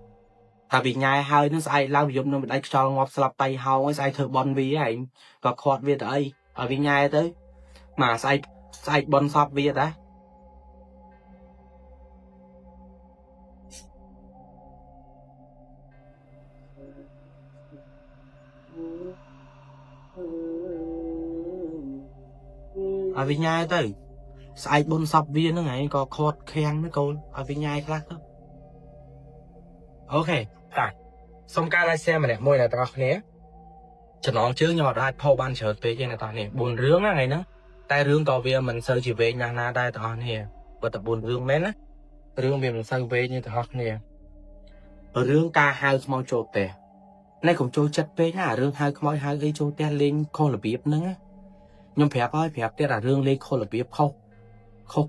ថាវាញ៉ែហើយនឹងស្អែកឡើងវាយប់នឹងមិនដៃខ្យល់ងាប់ស្លាប់តៃហោងហើយស្អែកធ្វើបន់វាឯងក៏ខាត់វាទៅអីឲ្យវាញ៉ែទៅមកស្អែកស្អែកបន់សពវាតាឲ្យវាញ៉ែទៅស្អែកបន់សពវាហ្នឹងឯងក៏ខាត់ខាំងហ្នឹងកូនឲ្យវាញ៉ែខ្លះទៅអូខេតាសុំការ like share ម្នាក់មួយអ្នកទាំងអស់គ្នាចំណងជើងខ្ញុំអត់អាចផុសបានច្រើនពេកទេអ្នកទាំងអស់គ្នា4រឿងណាថ្ងៃហ្នឹងតែរឿងក៏វាមិនសូវជាវែងណាស់ណាដែរទាំងអស់គ្នាបើតែ4រឿងមែនណារឿងវាមិនសូវវែងទេទាំងអស់គ្នារឿងការហៅខ្មោចចូលផ្ទះនេះកុំចូលចិត្តពេកណារឿងហៅខ្មោចហៅអីចូលផ្ទះលេងខុសរបៀបហ្នឹងណាខ្ញុំប្រាប់ហើយប្រាប់ទៀតអារឿងលេងខុសរបៀបខុស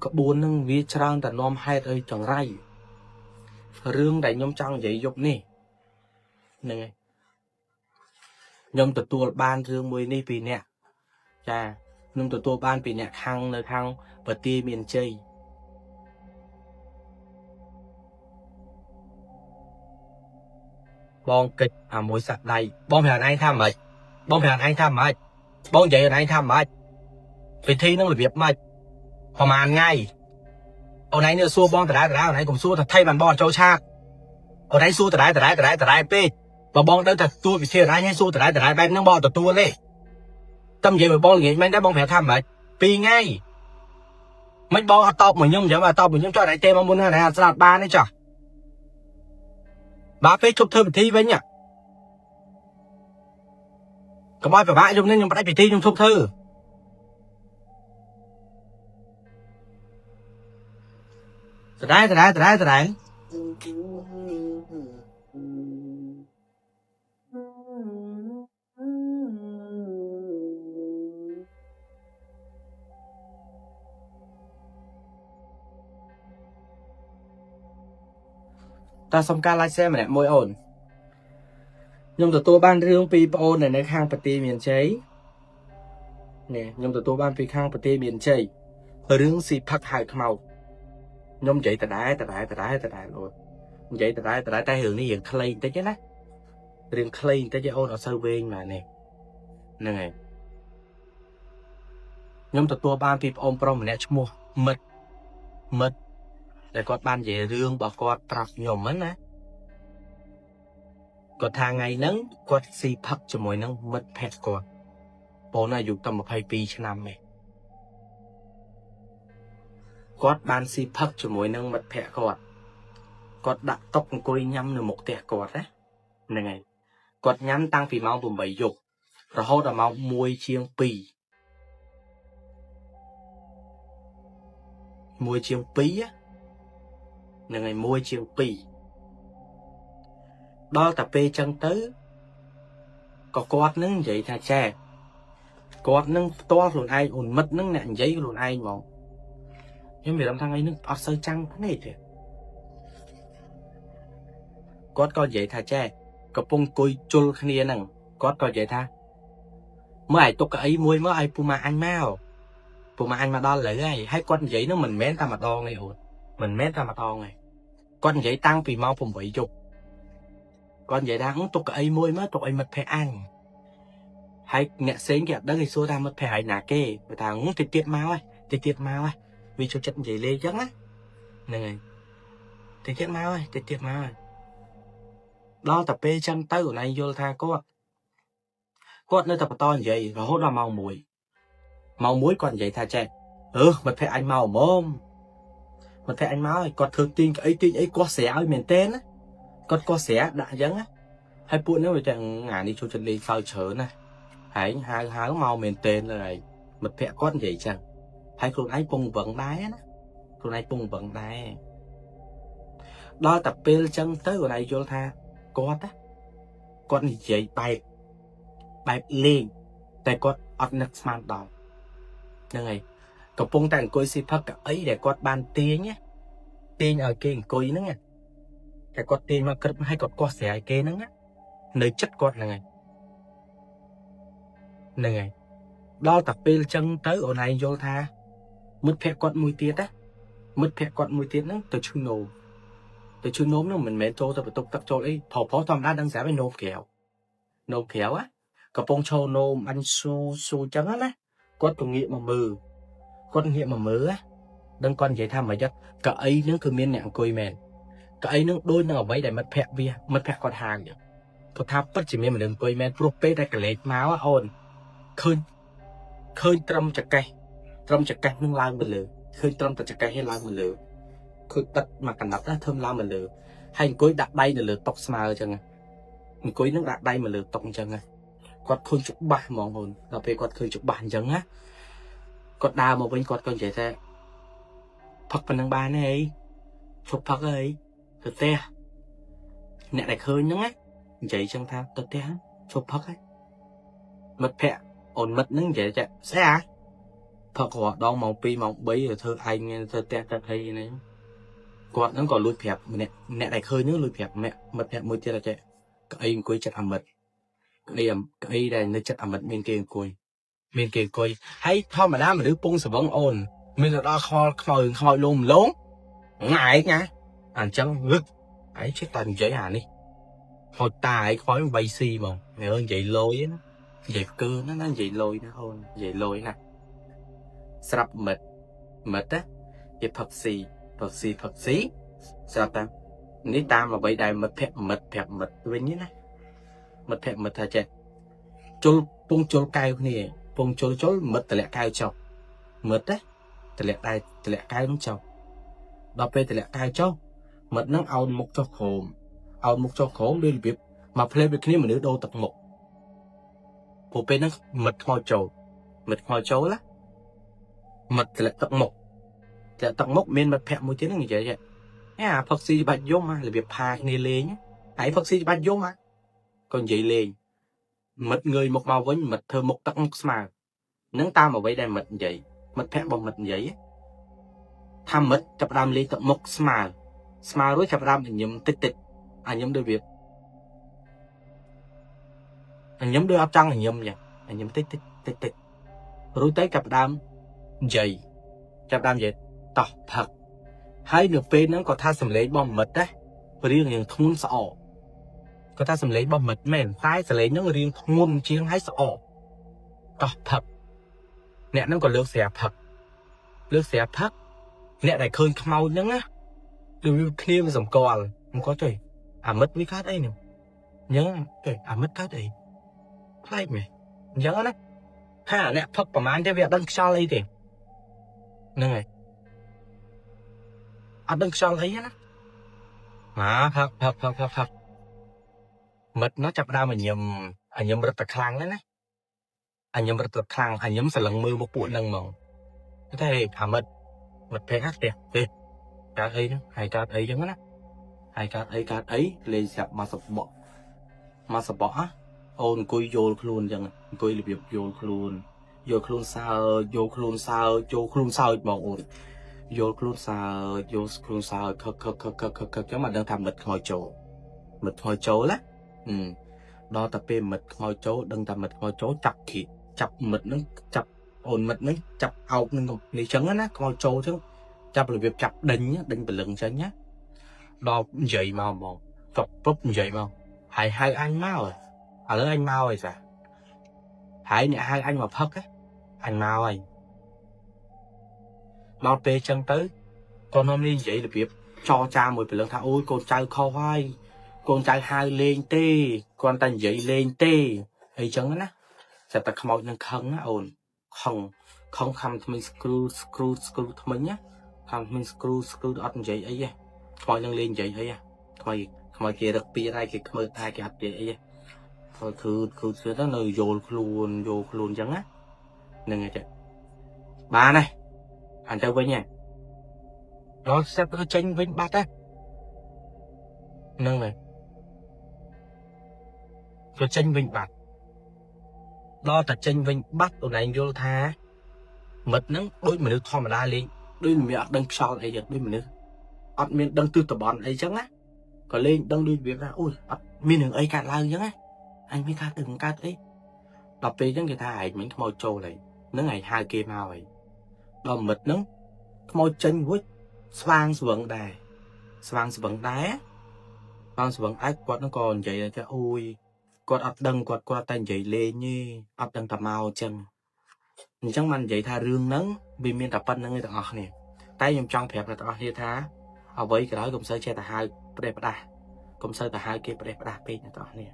ក្បួនហ្នឹងវាច្រើនតែនាំហេតុឲ្យចង្រៃរឿងដែលខ្ញុំចង់និយាយយប់នេះហ្នឹងហើយខ្ញុំទទួលបានរឿងមួយនេះពីអ្នកចាខ្ញុំទទួលបានពីអ្នកខាងនៅខាងប្រទាយមានជ័យបងកិច្ចអាមួយសាក់ដៃបងប្រាប់ឯងថាម៉េចបងប្រាប់ឯងថាម៉េចបងនិយាយឯងថាម៉េចពិធីនឹងរបៀបម៉េចប្រហែលថ្ងៃអូនឯងនេះសួរបងដដែលដដែលអូនឯងកុំសួរថាថៃបានបងចូលឆាកអូនឯងសួរដដែលដដែលដដែលដដែលពេកបើបងដឹងថាទទួលវិធីអូនឯងឲ្យសួរដដែលដដែលបែបហ្នឹងបងទទួលទេតែនិយាយមកបងល្ងាចមែនដែរបងប្រាប់ថាម៉េច2ថ្ងៃមិនបងអត់តបមកខ្ញុំអញ្ចឹងអត់តបមកខ្ញុំចុះអូនឯងទេមកមុនហ្នឹងអត់ស្ដាប់បានទេចុះបាទពេលជប់ធ្វើពិធីវិញកុំឲ្យពិបាកយប់នេះខ្ញុំផ្ដាច់ពិធីខ្ញុំឈប់ធ្វើដដែលដដែលដដែលដដែលតើសុំការ like share ម្នាក់មួយអូនខ្ញុំទទួលបានរឿងពីប្អូននៅខាងប្រទេសមានជ័យនេះខ្ញុំទទួលបានពីខាងប្រទេសមានជ័យរឿងស៊ីផឹកហៅខ្មោចខ្ញុំនិយាយដដែលដដែលដដែលដដែលអូននិយាយដដែលដដែលតែរឿងនេះរឿងខ្លីបន្តិចណារឿងខ្លីបន្តិចអូនអត់សូវវែងម៉ានេះហ្នឹងហើយខ្ញុំទទួលបានពីប្អូនប្រុសម្នាក់ឈ្មោះមិត្តមិត្តដែលគាត់បាននិយាយរឿងរបស់គាត់ប្រាប់ខ្ញុំហ្នឹងណាគាត់ថាថ្ងៃហ្នឹងគាត់ស៊ីផឹកជាមួយនឹងមិត្តភក្តិគាត់បងអាយុតែ22ឆ្នាំទេគាត់បានស៊ីផឹកជាមួយនឹងមិត្តភក្តិគាត់ គាត់ដាក់តុអង្គុយញ៉ាំនៅមុខផ្ទះគាត់ណាហ្នឹងហើយគាត់ញ៉ាំតាំងពីម៉ោង8យប់រហូតដល់ម៉ោង1ជាង2 1ជាង2ហ្នឹងហើយ1ជាង2ដល់តែពេលចឹងទៅក៏គាត់នឹងនិយាយថាចែគាត់នឹងផ្ទាល់ខ្លួនឯងអូនមិត្តនឹងអ្នកនិយាយខ្លួនឯងហ្មងខ្ញុំមានអារម្មណ៍ថាថ្ងៃនេះអត់សូវចាំងភ្នែកទេគាត់ក៏និយាយថាចែកំពុងអង្គុយជុលគ្នាហ្នឹងគាត់ក៏និយាយថាមើលឲ្យទុកកៅអីមួយមកឲ្យពូម៉ាអញមកពូម៉ាអញមកដល់លើហើយហើយគាត់និយាយហ្នឹងមិនមែនតែម្ដងទេអូនមិនមែនតែម្ដងទេគាត់និយាយតាំងពីម៉ោង8យប់គាត់និយាយថាទុកកៅអីមួយមកទុកឲ្យមិត្តភក្តិអញហើយអ្នកផ្សេងគេអត់ដឹងគេសួរថាមិត្តភក្តិឯណាគេគាត់ថាតិចទៀតមកហើយតិចទៀតមកហើយវាចូលចិត្តនិយាយលេងអញ្ចឹងណាហ្នឹងហើយតិចទៀតមកហើយតិចទៀតមកហើយដល់តែពេលចឹងទៅអូនឯងយល់ថាគាត់នៅតែបន្តនិយាយរហូតដល់ម៉ោង1ម៉ោង1គាត់និយាយថាចេះមិត្តភក្តិអញមកហ្មងមិត្តភក្តិអញមកហើយគាត់ធ្វើទាញក្អីទាញអីគាត់ស្រាឲ្យមែនទេណាគាត់ក៏ស្រាដាក់អញ្ចឹងណាហើយពួកនេះវាតែអានេះចូលចិត្តលេងសើចច្រើនណាហែងហៅហៅមកមែនទេលើឯងមិត្តភក្តិគាត់និយាយចឹងហើយខ្លួនឯងពងវឹងដែរណាខ្លួនឯងពងវឹងដែរដល់តែពេលចឹងទៅខ្លួនឯងយល់ថាគាត់ណាគាត់និយាយបែបលេងតែគាត់អត់នឹកស្មានដល់ហ្នឹងហើយកំពុងតែអង្គុយស៊ីផឹកកៅអីដែលគាត់បានទាញណាទាញឲ្យគេអង្គុយហ្នឹងតែគាត់ទាញមកក្រឹបឲ្យគាត់កោះស្រាយគេហ្នឹងនៅចិត្តគាត់ហ្នឹងហើយហ្នឹងហើយដល់តែពេលចឹងទៅអូនឯងយល់ថាមិត្តភក្តិគាត់មួយទៀតណាមិត្តភក្តិគាត់មួយទៀតហ្នឹងទៅឈឺនោមទៅឈឺនោមហ្នឹងមិនមែនចូលទៅបន្ទប់ទឹកចូលអីប្រុសធម្មតាដឹងស្រាប់ឯនោមក្រៅនោមក្រៅណាកំពុងឈរនោមអញស៊ូស៊ូចឹងណាគាត់ក៏ងាកមកមើលគាត់ងាកមកមើលណាដឹងគាត់និយាយថាមិនចឹងកៅអីហ្នឹងគឺមានអ្នកអង្គុយមែនកៅអីហ្នឹងដូចនឹងអ្វីដែលមិត្តភក្តិវាមិត្តភក្តិគាត់ហាងចឹងគាត់ថាពិតជាមានមនុស្សអង្គុយមែនព្រោះពេលដែលកលេចមកអូនឃើញត្រឹមចកេះត្រឹមចកេះនឹងឡើងទៅលើឃើញត្រឹមតែចកេះឯងឡើងមកលើឃើញទឹកមកកណ្ដាប់ណាធ្វើឡើងមកលើហើយអង្គុយដាក់ដៃនៅលើតុស្មើអញ្ចឹងអង្គុយនឹងដាក់ដៃមកលើតុអញ្ចឹងគាត់ឃើញច្បាស់ហ្មងអូនដល់ពេលគាត់ឃើញច្បាស់អញ្ចឹងណាគាត់ដើរមកវិញគាត់ក៏និយាយថាផឹកប៉ុណ្ណឹងបានទេអីឈប់ផឹកអីទៅផ្ទះអ្នកដែលឃើញហ្នឹងណានិយាយចឹងថាទៅផ្ទះឈប់ផឹកហើយមិត្តភក្តិអូនមិត្តហ្នឹងនិយាយចាស្អីអាផឹករាល់ដងម៉ោង2ម៉ោង3ទៅធ្វើឯងទៅផ្ទះទៅអីនេះគាត់ហ្នឹងក៏លួចប្រាប់ម្នាក់អ្នកដែលឃើញហ្នឹងលួចប្រាប់មិត្តភក្តិមួយទៀតចេះក្អីអង្គុយចិត្តអាមិត្តក្អីដែលនៅចិត្តអាមិត្តមានគេអង្គុយមានគេអង្គុយហើយធម្មតាមនុស្សពងសវឹងអូនមានទៅដល់ខ្វល់ខ្មៅខ្មោចលងលងឯងណាអញ្ចឹងរឹកឯងចេះតែនិយាយអានេះខ្មោចតាឯងខ្មោច3ស៊ីហ្មងនិយាយលយណានិយាយកើណាណានិយាយលយណាអូននិយាយលយណាស្រាប់មិត្តណាគេផឹកស៊ីផឹកស៊ីផឹកស៊ីស្រាប់តាមនេះតាមអ្វីដែលមិត្តភក្តិមិត្តប្រាប់មិត្តវិញណាមិត្តភក្តិមិត្តថាចេះជុលពងជុលកែវគ្នាពងជុលជុលមិត្តតម្លាក់កែវចុះមិត្តណាតម្លាក់ដែរតម្លាក់កែវនឹងចុះដល់ពេលតម្លាក់កែវចុះមិត្តនឹងអោនមុខចុះក្រោមអោនមុខចុះក្រោមដូចរបៀបមកផ្លេដូចគ្នាមនុស្សដូរទឹកមុខព្រោះពេលហ្នឹងមិត្តខ្មោចចូលមិត្តខ្មោចចូលណាមិត្តតម្លាក់ទឹកមុខតម្លាក់ទឹកមុខមានមិត្តភក្តិមួយទៀតហ្នឹងនិយាយអាផឹកស៊ីច្បាច់យំរបៀបផាគ្នាលេងហើយផឹកស៊ីច្បាច់យំក៏និយាយលេងមិត្តងើយមុខមកវិញមិត្តធ្វើមុខទឹកមុខស្មើនឹងតាមអ្វីដែលមិត្តនិយាយមិត្តភក្តិរបស់មិត្តនិយាយថាមិត្តចាប់ផ្ដើមលេងទឹកមុខស្មើស្មើរួចចាប់ផ្ដើមញញឹមតិចតិចអាញញឹមដូចវាញញឹមដូចអត់ចង់ញញឹមចឹងញញឹមតិចតិចតិចតិចរួចទៅចាប់ផ្ដើមនិយាយចាប់ផ្ដើមនិយាយតោះផឹកហើយនៅពេលហ្នឹងក៏ថាសំឡេងរបស់មិត្តណារៀងរៀងធ្ងន់ស្អកគាត់ថាសំឡេងរបស់មិត្តមែនតែសំឡេងហ្នឹងរៀងធ្ងន់ជាងហើយស្អកតោះផឹកអ្នកហ្នឹងក៏លើកស្រាផឹកលើកស្រាផឹកអ្នកដែលឃើញខ្មោចហ្នឹងណាដូចវាគ្នាវាសម្គាល់សម្គាល់ចុយអាមិត្តវាកើតអីហ្នឹងអញ្ចឹងចុយអាមិត្តកើតអីប្លែកមែនអញ្ចឹងណាហាអ្នកផឹកប្រហែលទេវាអត់ដឹងខ្យល់អីទេហ្នឹងហើយអត់ដឹងខ្យល់អីណា មកផឹកផឹកផឹកផឹកផឹកមិត្តនោះចាប់ដើមឲ្យញឹមឲ្យញឹមរត់តែខ្លាំងណាស់អញញឹមរត់តែខ្លាំងអញញឹមស្រឡឹងមើលមកពួកហ្នឹងហ្មងតែអាមិត្តមិត្តភក្តិផ្ទះទេកើតអីហ្នឹងហើយកើតអីចឹងណាហើយកើតអីកើតអីលេងស្រាប់មកសបកមកសបកហ៎អូនអង្គុយយល់ខ្លួនចឹងអង្គុយរបៀបយល់ខ្លួនយល់ខ្លួនសើចយល់ខ្លួនសើចយល់ខ្លួនសើចហ្មងអូនយល់ខ្លួនសើចយល់ខ្លួនសើចខឹកខឹកខឹកខឹកខឹកខឹកចឹងមកដឹងថាមិត្តខ្មោចចូលមិត្តខ្មោចចូលណាអឺដល់តែពេលមិត្តខ្មោចចូលដឹងថាមិត្តខ្មោចចូលចាប់គីចាប់មិត្តហ្នឹងចាប់អូនមិត្តហ្នឹងចាប់អោបនឹងនេះចឹងណាខ្មោចចូលចឹងចាប់របៀបចាប់ដេញដេញព្រលឹងចឹងណាដល់និយាយមកហ្មងចប់ពុបនិយាយមកហើយហៅអញមកឥឡូវអញមកហើយចាហើយអ្នកហៅអញមកផឹកអញមកហើយដល់ពេលចឹងទៅកូននំនេះនិយាយរបៀបចរចាមួយព្រលឹងថាអូយកូនចៅខុសហើយកូនចៅហៅលេងទេគ្រាន់តែនិយាយលេងទេអីចឹងណាស្រាប់តែខ្មោចនឹងខឹងណាអូនខឹងខឹងខំថ្មិញស្គ្រូស្គ្រូស្គ្រូថ្មិញណាខំថ្មិញស្គ្រូស្គ្រូអត់និយាយអីទេខ្មោចនឹងលេងនិយាយអីខ្មោចខ្មោចគេរឹកពីដែរគេខ្មើដែរគេអត់និយាយអីទេខ្មោចគឺគឺគឺទៅនៅយល់ខ្លួនយល់ខ្លួនចឹងណាហ្នឹងហើយចាបានហើយអញទៅវិញហើយដល់ស្រាប់ទៅចេញវិញបាត់ហ្នឹងហើយទៅចេញវិញបាត់ដល់តែចេញវិញបាត់អូនឯងយល់ថាមិត្តហ្នឹងដូចមនុស្សធម្មតាលេងដូចមានអត់ដឹងខ្យល់អីចឹងដូចមនុស្សអត់មានដឹងទិសតំបន់អីចឹងណាក៏លេងដឹងដូចវាថាអូយអត់មានរឿងអីកើតឡើងចឹងណាអញមានកើតទៅកើតអីដល់ពេលចឹងគេថាឯងមិញខ្មោចចូលហើយហ្នឹងឯងហៅគេមកហើយដល់មិត្តហ្នឹងខ្មោចចេញរួចស្វាងស្វឹងដែរស្វាងស្វឹងដែរស្វាងស្វឹងឯងគាត់ហ្នឹងក៏និយាយថាអូយគាត់អត់ដឹងគាត់គាត់តែនិយាយលេងទេអត់ដឹងតែមកចឹងអញ្ចឹងបាននិយាយថារឿងហ្នឹងវាមានតែប៉ុណ្្នឹងឯងទាំងអស់គ្នាតែខ្ញុំចង់ប្រាប់អ្នកទាំងអស់គ្នាថាអ្វីក៏ដោយកុំសូវចេះតែហៅផ្ដេសផ្ដាស់កុំសូវតែហៅគេផ្ដេសផ្ដាស់ពេកអ្នកទាំងអស់គ្នា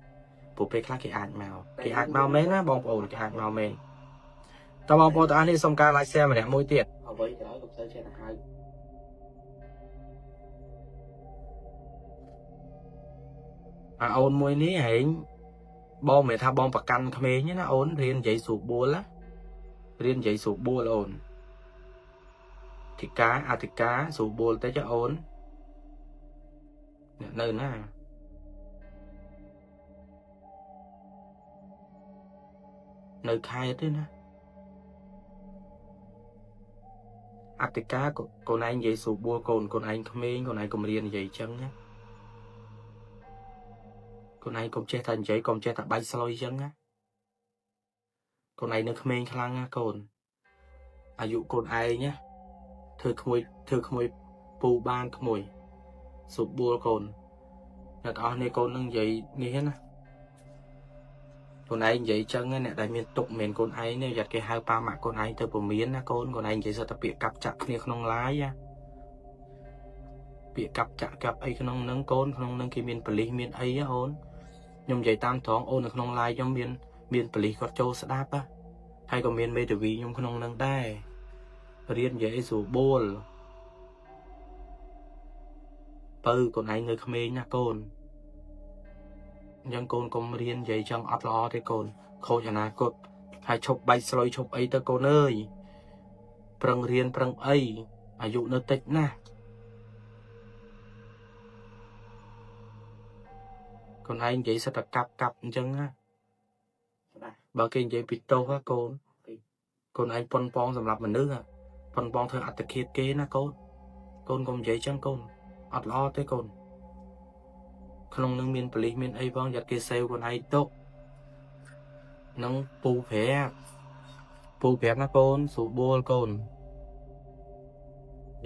ព្រោះពេលខ្លះគេអាចមកគេអាចមកមែនណាបងប្អូនគេអាចមកមែនតើបងប្អូនទាំងអស់គ្នាសូមការ like share ម្នាក់មួយទៀតអ្វីក៏ដោយកុំសូវចេះតែហៅអាអូនមួយនេះហែងបងមិនថាបងប្រកាន់ក្មេងទេណាអូនរៀននិយាយស្រួលបួលណារៀននិយាយស្រួលបួលអូនធិការអធិការស្រួលបួលតិចអូនអ្នកនៅណានៅខេត្តទេណាអធិការកូនឯងនិយាយស្រួលបួលកូនកូនឯងក្មេងកូនឯងកុំរៀននិយាយចឹងណាកូនឯងកុំចេះតែនិយាយកុំចេះតែបែកស្លុយចឹងណាកូនឯងនៅក្មេងខ្លាំងណាកូនអាយុកូនឯងណាធ្វើក្មួយធ្វើក្មួយពូបានក្មួយស្រួលបួលកូនអ្នកទាំងអស់នេះកូននឹងនិយាយនេះណាកូនឯងនិយាយចឹងអ្នកដែលមានទុកមិនមែនកូនឯងទេយ៉ាត់គេហៅប៉ាម៉ាក់កូនឯងទៅពមៀនណាកូនកូនឯងនិយាយសុទ្ធតែពាក្យកាប់ចាក់គ្នាក្នុងឡាយណាពាក្យកាប់ចាក់កាប់អីក្នុងនឹងកូនក្នុងនឹងគេមានប៉ូលីសមានអីហ៎អូនខ្ញុំនិយាយតាមត្រង់អូននៅក្នុងឡាយខ្ញុំមានប៉ូលីសគាត់ចូលស្ដាប់ហើយក៏មានមេធាវីខ្ញុំក្នុងនឹងដែររៀននិយាយស្រួលបួលបើកូនឯងនៅក្មេងណាកូនអញ្ចឹងកូនកុំរៀននិយាយចឹងអត់ល្អទេកូនខូចអនាគតហើយឈប់បែកស្លុយឈប់អីទៅកូនអើយប្រឹងរៀនប្រឹងអីអាយុនៅតិចណាស់កូនឯងនិយាយសិតតែកាប់កាប់អញ្ចឹងណាបើគេនិយាយពីទោសកូនកូនឯងប៉ុនប៉ងសម្រាប់មនុស្សប៉ុនប៉ងធ្វើអត្តឃាតគេណាកូនកូនកុំនិយាយចឹងកូនអត់ល្អទេកូនក្នុងនឹងមានប៉ូលីសមានអីផងយ៉ាត់គេសេវកូនឯងទុកនឹងពូប្រាប់ពូប្រាប់ណាកូនស្រួលបួលកូន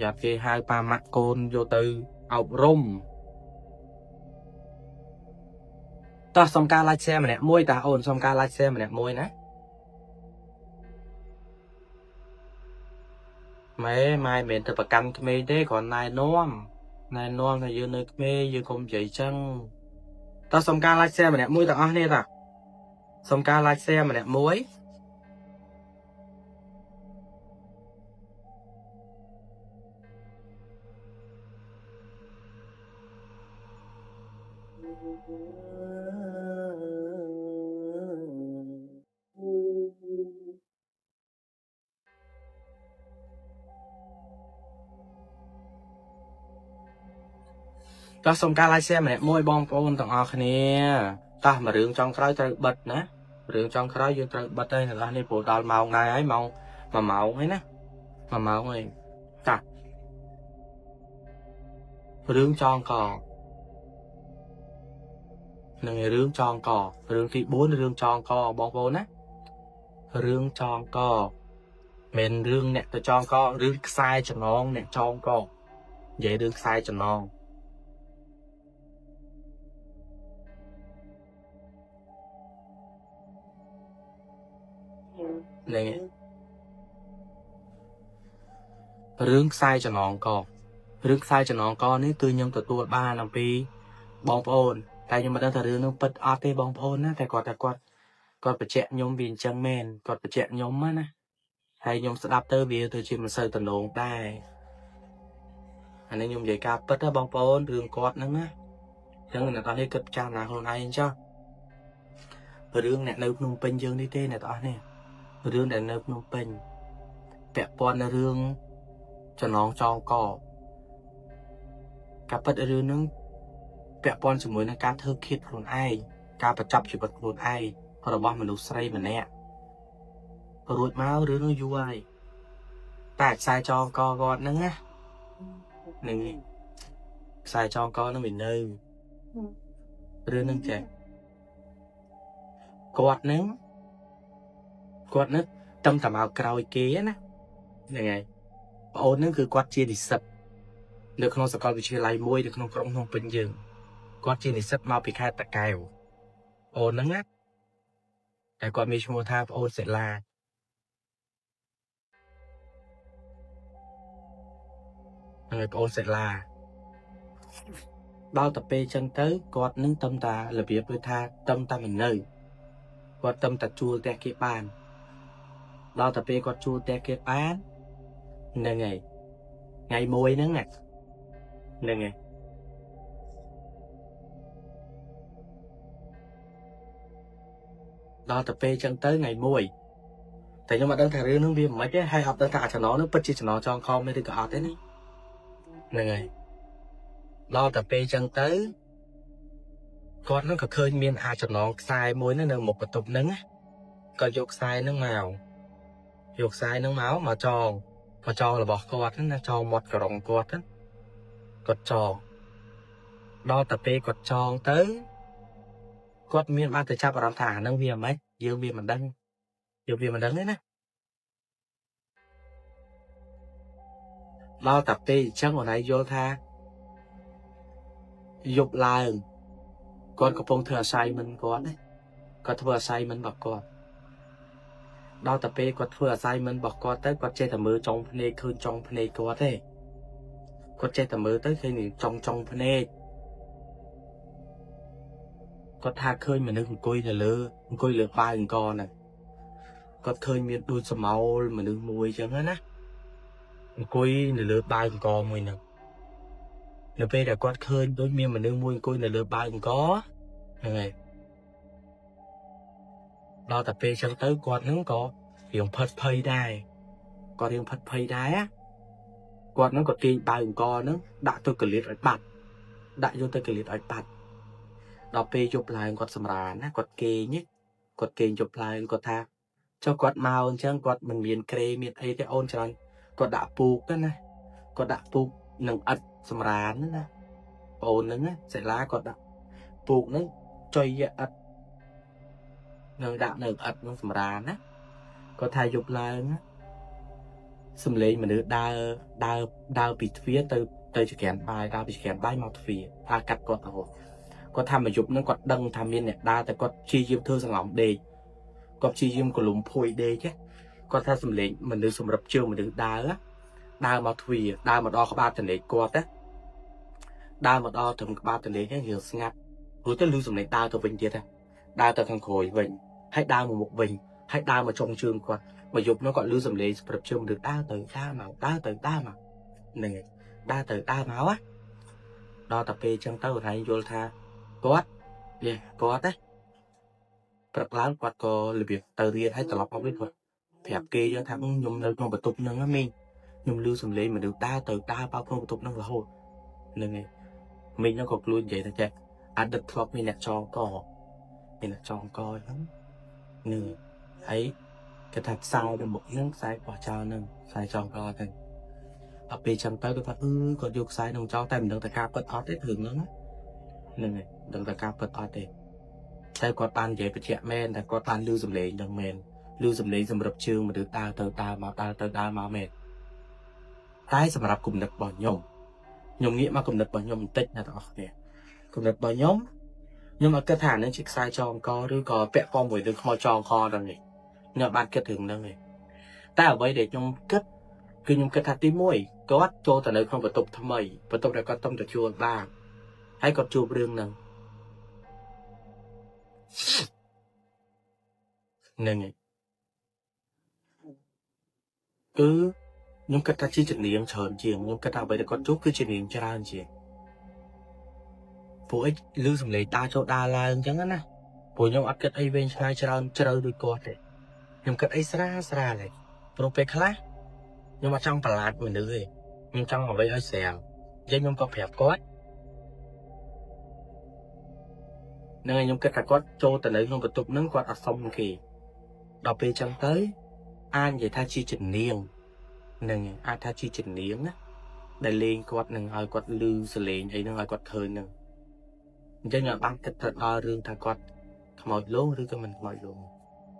យ៉ាត់គេហៅប៉ាម៉ាក់កូនយកទៅអប់រំតោះសុំការ like share ម្នាក់មួយតាអូនសុំការ like share ម្នាក់មួយណាម៉ែម៉ែមិនទៅប្រកាន់ក្មេងទេគ្រាន់ណែនាំណែនាំថាយើងនៅក្មេងយើងកុំនិយាយចឹងតោះសុំការ like share ម្នាក់មួយទាំងអស់គ្នាតាសុំការ like share ម្នាក់មួយ តោះសូមការ like share ម្នាក់មួយបងប្អូនទាំងអស់គ្នាតោះមួយរឿងចុងក្រោយត្រូវបិទណារឿងចុងក្រោយយើងត្រូវបិទហើយអ្នកនរនេះព្រោះដល់ម៉ោងដែរហើយម៉ោង1ម៉ោងហើយណា1ម៉ោងហើយតោះរឿងចងកនឹងរឿងចងករឿងទី4រឿងចងកបងប្អូនណារឿងចងកមិនរឿងអ្នកទៅចងករឿងខ្សែចំណងអ្នកចងកនិយាយរឿងខ្សែចំណងនេះរឿងខ្សែចំណងករឿងខ្សែចំណងកនេះគឺខ្ញុំទទួលបានអំពីបងប្អូនតែខ្ញុំមិនដឹងថារឿងនោះពិតអត់ទេបងប្អូនណាតែគាត់ថាគាត់បញ្ជាក់ខ្ញុំវាអញ្ចឹងមែនគាត់បញ្ជាក់ខ្ញុំណាហើយខ្ញុំស្ដាប់ទៅវាទៅជាមិនសូវតំណងដែរអានេះខ្ញុំនិយាយការពិតណាបងប្អូនរឿងគាត់ហ្នឹងណាអញ្ចឹងអ្នកទាំងនេះគិតពិចារណាខ្លួនឯងចុះរឿងអ្នកនៅភ្នំពេញយើងនេះទេអ្នកទាំងអស់នេះរឿងដែលនៅភ្នំពេញពាក់ព័ន្ធនឹងរឿងចំណងចងកការពិតរឿងហ្នឹងពាក់ព័ន្ធជាមួយនឹងការធ្វើឃាតខ្លួនឯងការបញ្ចប់ជីវិតខ្លួនឯងរបស់មនុស្សស្រីម្នាក់រួចមករឿងនោះយូរហើយតែខ្សែចងកគាត់ហ្នឹងណានឹងខ្សែចងកហ្នឹងវានៅរឿងហ្នឹងចេះគាត់ហ្នឹងតឹមតែមកក្រោយគេណាហ្នឹងហើយប្អូនហ្នឹងគឺគាត់ជានិស្សិតនៅក្នុងសាកលវិទ្យាល័យមួយនៅក្នុងក្រុងភ្នំពេញយើងគាត់ជានិស្សិតមកពីខេត្តតាកែវប្អូនហ្នឹងណាតែគាត់មានឈ្មោះថាប្អូនសិលាហ្នឹងហើយប្អូនសិលាដល់ទៅពេលចឹងទៅគាត់នឹងតឹមតារបៀបដូចថាតឹមតាមិននៅគាត់តឹមតាជួលផ្ទះគេបានដល់ទៅពេលគាត់ជួលផ្ទះគេបានហ្នឹងហើយថ្ងៃមួយហ្នឹងហ្នឹងហើយដល់ទៅពេលចឹងទៅថ្ងៃមួយតែខ្ញុំអត់ដឹងថារឿងហ្នឹងវាមិនម៉េចទេហើយអត់ដឹងថាអាចំណងហ្នឹងពិតជាចំណងចងខំទេឬក៏អត់ទេណាហ្នឹងហើយដល់ទៅពេលចឹងទៅគាត់ហ្នឹងក៏ឃើញមានអាចំណងខ្សែមួយហ្នឹងនៅមុខបន្ទប់ហ្នឹងណាគាត់យកខ្សែហ្នឹងមកយកខ្សែហ្នឹងមកចងមកចងរបស់គាត់ហ្នឹងណាចងមាត់ក្រុងគាត់ហ្នឹងគាត់ចងដល់ទៅពេលគាត់ចងទៅគាត់មានបានទៅចាប់អារម្មណ៍ថាអាហ្នឹងវាមិនម៉េចយើងវាមិនដឹងយើងវាមិនដឹងទេណាដល់តែពេលអញ្ចឹងអូនឯងយល់ថាយប់ឡើងគាត់កំពុងធ្វើ assignment គាត់ណាគាត់ធ្វើ assignment របស់គាត់ដល់តែពេលគាត់ធ្វើ assignment របស់គាត់ទៅគាត់ចេះតែមើលចុងភ្នែកឃើញចុងភ្នែកគាត់ទេគាត់ចេះតែមើលទៅឃើញចុងភ្នែកគាត់ថាឃើញមនុស្សអង្គុយនៅលើអង្គុយលើបាវអង្គហ្នឹងគាត់ឃើញមានដូចសមោលមនុស្សមួយអញ្ចឹងណាអង្គុយនៅលើបាវអង្គមួយហ្នឹងនៅពេលដែលគាត់ឃើញដូចមានមនុស្សមួយអង្គុយនៅលើបាវអង្គហ្នឹងហើយដល់តែពេលអញ្ចឹងទៅគាត់ហ្នឹងក៏រៀងផិតភ័យដែរគាត់រៀងផិតភ័យដែរគាត់ហ្នឹងក៏ទាញបាវអង្គហ្នឹងដាក់ទៅកលៀតឲ្យបាត់ដាក់យកទៅកលៀតឲ្យបាត់ដល់ពេលយប់ឡើងគាត់សម្រានណាគាត់គេងគាត់គេងយប់ឡើងគាត់ថាចុះគាត់មកអញ្ចឹងគាត់មិនមានក្រេមានអីទេអូនច្រើនគាត់ដាក់ពូកទៅណាគាត់ដាក់ពូកនឹងឥដ្ឋសម្រានណាប្អូនហ្នឹងណាសិលាគាត់ដាក់ពូកហ្នឹងចុយឥដ្ឋនឹងដាក់នៅឥដ្ឋនឹងសម្រានណាគាត់ថាយប់ឡើងសំឡេងមនុស្សដើរដើរដើរពីទ្វារទៅចក្រានបាយដើរពីចក្រានបាយមកទ្វារថាកាត់គាត់រហូតគាត់ថាមួយយប់ហ្នឹងគាត់ដឹងថាមានអ្នកដើរតែគាត់ព្យាយាមធ្វើសង្ងំដេកគាត់ព្យាយាមកលុំភួយដេកគាត់ថាសំឡេងមនុស្សសម្រាប់ជើងមនុស្សដើរដើរមកទ្វារដើរមកដល់ក្បាលទន្លេគាត់ណាដើរមកដល់ត្រឹមក្បាលទន្លេហ្នឹងរៀងស្ងាត់រួចទៅឮសំឡេងដើរទៅវិញទៀតណាដើរទៅខាងក្រោយវិញហើយដើរមកមុខវិញហើយដើរមកចុងជើងគាត់មួយយប់នោះគាត់ឮសំឡេងសម្រាប់ជើងមនុស្សដើរទៅដើរមកដើរទៅដើរមកហ្នឹងហើយដើរទៅដើរមកណាដល់តែពេលអញ្ចឹងទៅអូនឯងយល់ថា គាត់នេះគាត់ណាព្រឹកឡើងគាត់ក៏របៀបទៅរៀនហើយត្រឡប់មកវិញគាត់ប្រាប់គេយកថាខ្ញុំនៅក្នុងបន្ទប់ហ្នឹងណាមីងខ្ញុំឮសំឡេងមនុស្សដើរទៅដើរបោកក្នុងបន្ទប់ហ្នឹងរហូតហ្នឹងហើយមីងហ្នឹងក៏ខ្លួននិយាយថាចេះអតីតធ្លាប់មានអ្នកចងកមានអ្នកចងកហ្នឹងហ្នឹងហើយគេថាខ្សែនៅមុខហ្នឹងខ្សែបោះចោលហ្នឹងខ្សែចងកហ្នឹងដល់ពេលចឹងទៅគាត់ថាអឺគាត់យកខ្សែហ្នឹងចោលតែមិនដឹងថាការពិតអត់ទេរឿងហ្នឹងណាហ្នឹងហើយដឹងថាការពិតអត់ទេតែគាត់បាននិយាយបញ្ជាក់មែនតែគាត់បានឮសំឡេងហ្នឹងមែនឮសំឡេងសម្រាប់ជើងមនុស្សដើរទៅដើរមកដើរទៅដើរមកមែនតែសម្រាប់គំនិតរបស់ខ្ញុំខ្ញុំងាកមកគំនិតរបស់ខ្ញុំបន្តិចណាបងប្អូនគំនិតរបស់ខ្ញុំខ្ញុំអត់គិតថាអានឹងជាខ្សែចងកឬក៏ពាក់ព័ន្ធមួយនឹងខ្មោចចងខហ្នឹងទេខ្ញុំអត់បានគិតរឿងហ្នឹងទេតែអ្វីដែលខ្ញុំគិតគឺខ្ញុំគិតថាទី1គាត់ចូលទៅនៅក្នុងបន្ទប់ថ្មីបន្ទប់ដែលគាត់តំទៅជួលបានហើយគាត់ជួបរឿងហ្នឹងហ្នឹងហើយគឺខ្ញុំគិតថាជាជំនាញច្រើនជាងខ្ញុំគិតថាអ្វីដែលគាត់ជួបគឺជាជំនាញច្រើនជាងពួកអីឮសំឡេងដើរចូលដើរឡើងអញ្ចឹងណាព្រោះខ្ញុំអត់គិតអីវែងឆ្ងាយច្រើនជ្រៅដូចគាត់ទេខ្ញុំគិតអីស្រាលស្រាលទេព្រោះពេលខ្លះខ្ញុំអត់ចង់ប្រឡាចមនុស្សទេខ្ញុំចង់អ្វីឲ្យស្រាលអញ្ចឹងខ្ញុំក៏ប្រាប់គាត់ហ្នឹងហើយខ្ញុំគិតថាគាត់ចូលទៅនៅក្នុងបន្ទប់ហ្នឹងគាត់អត់សុំគេដល់ពេលចឹងទៅអាចនិយាយថាជាជំនាញហ្នឹងហើយអាចថាជាជំនាញណាដែលលេងគាត់នឹងឲ្យគាត់ឮសលេងអីហ្នឹងឲ្យគាត់ឃើញហ្នឹងអញ្ចឹងខ្ញុំបានគិតទៅដល់រឿងថាគាត់ខ្មោចលងឬក៏មិនខ្មោចលង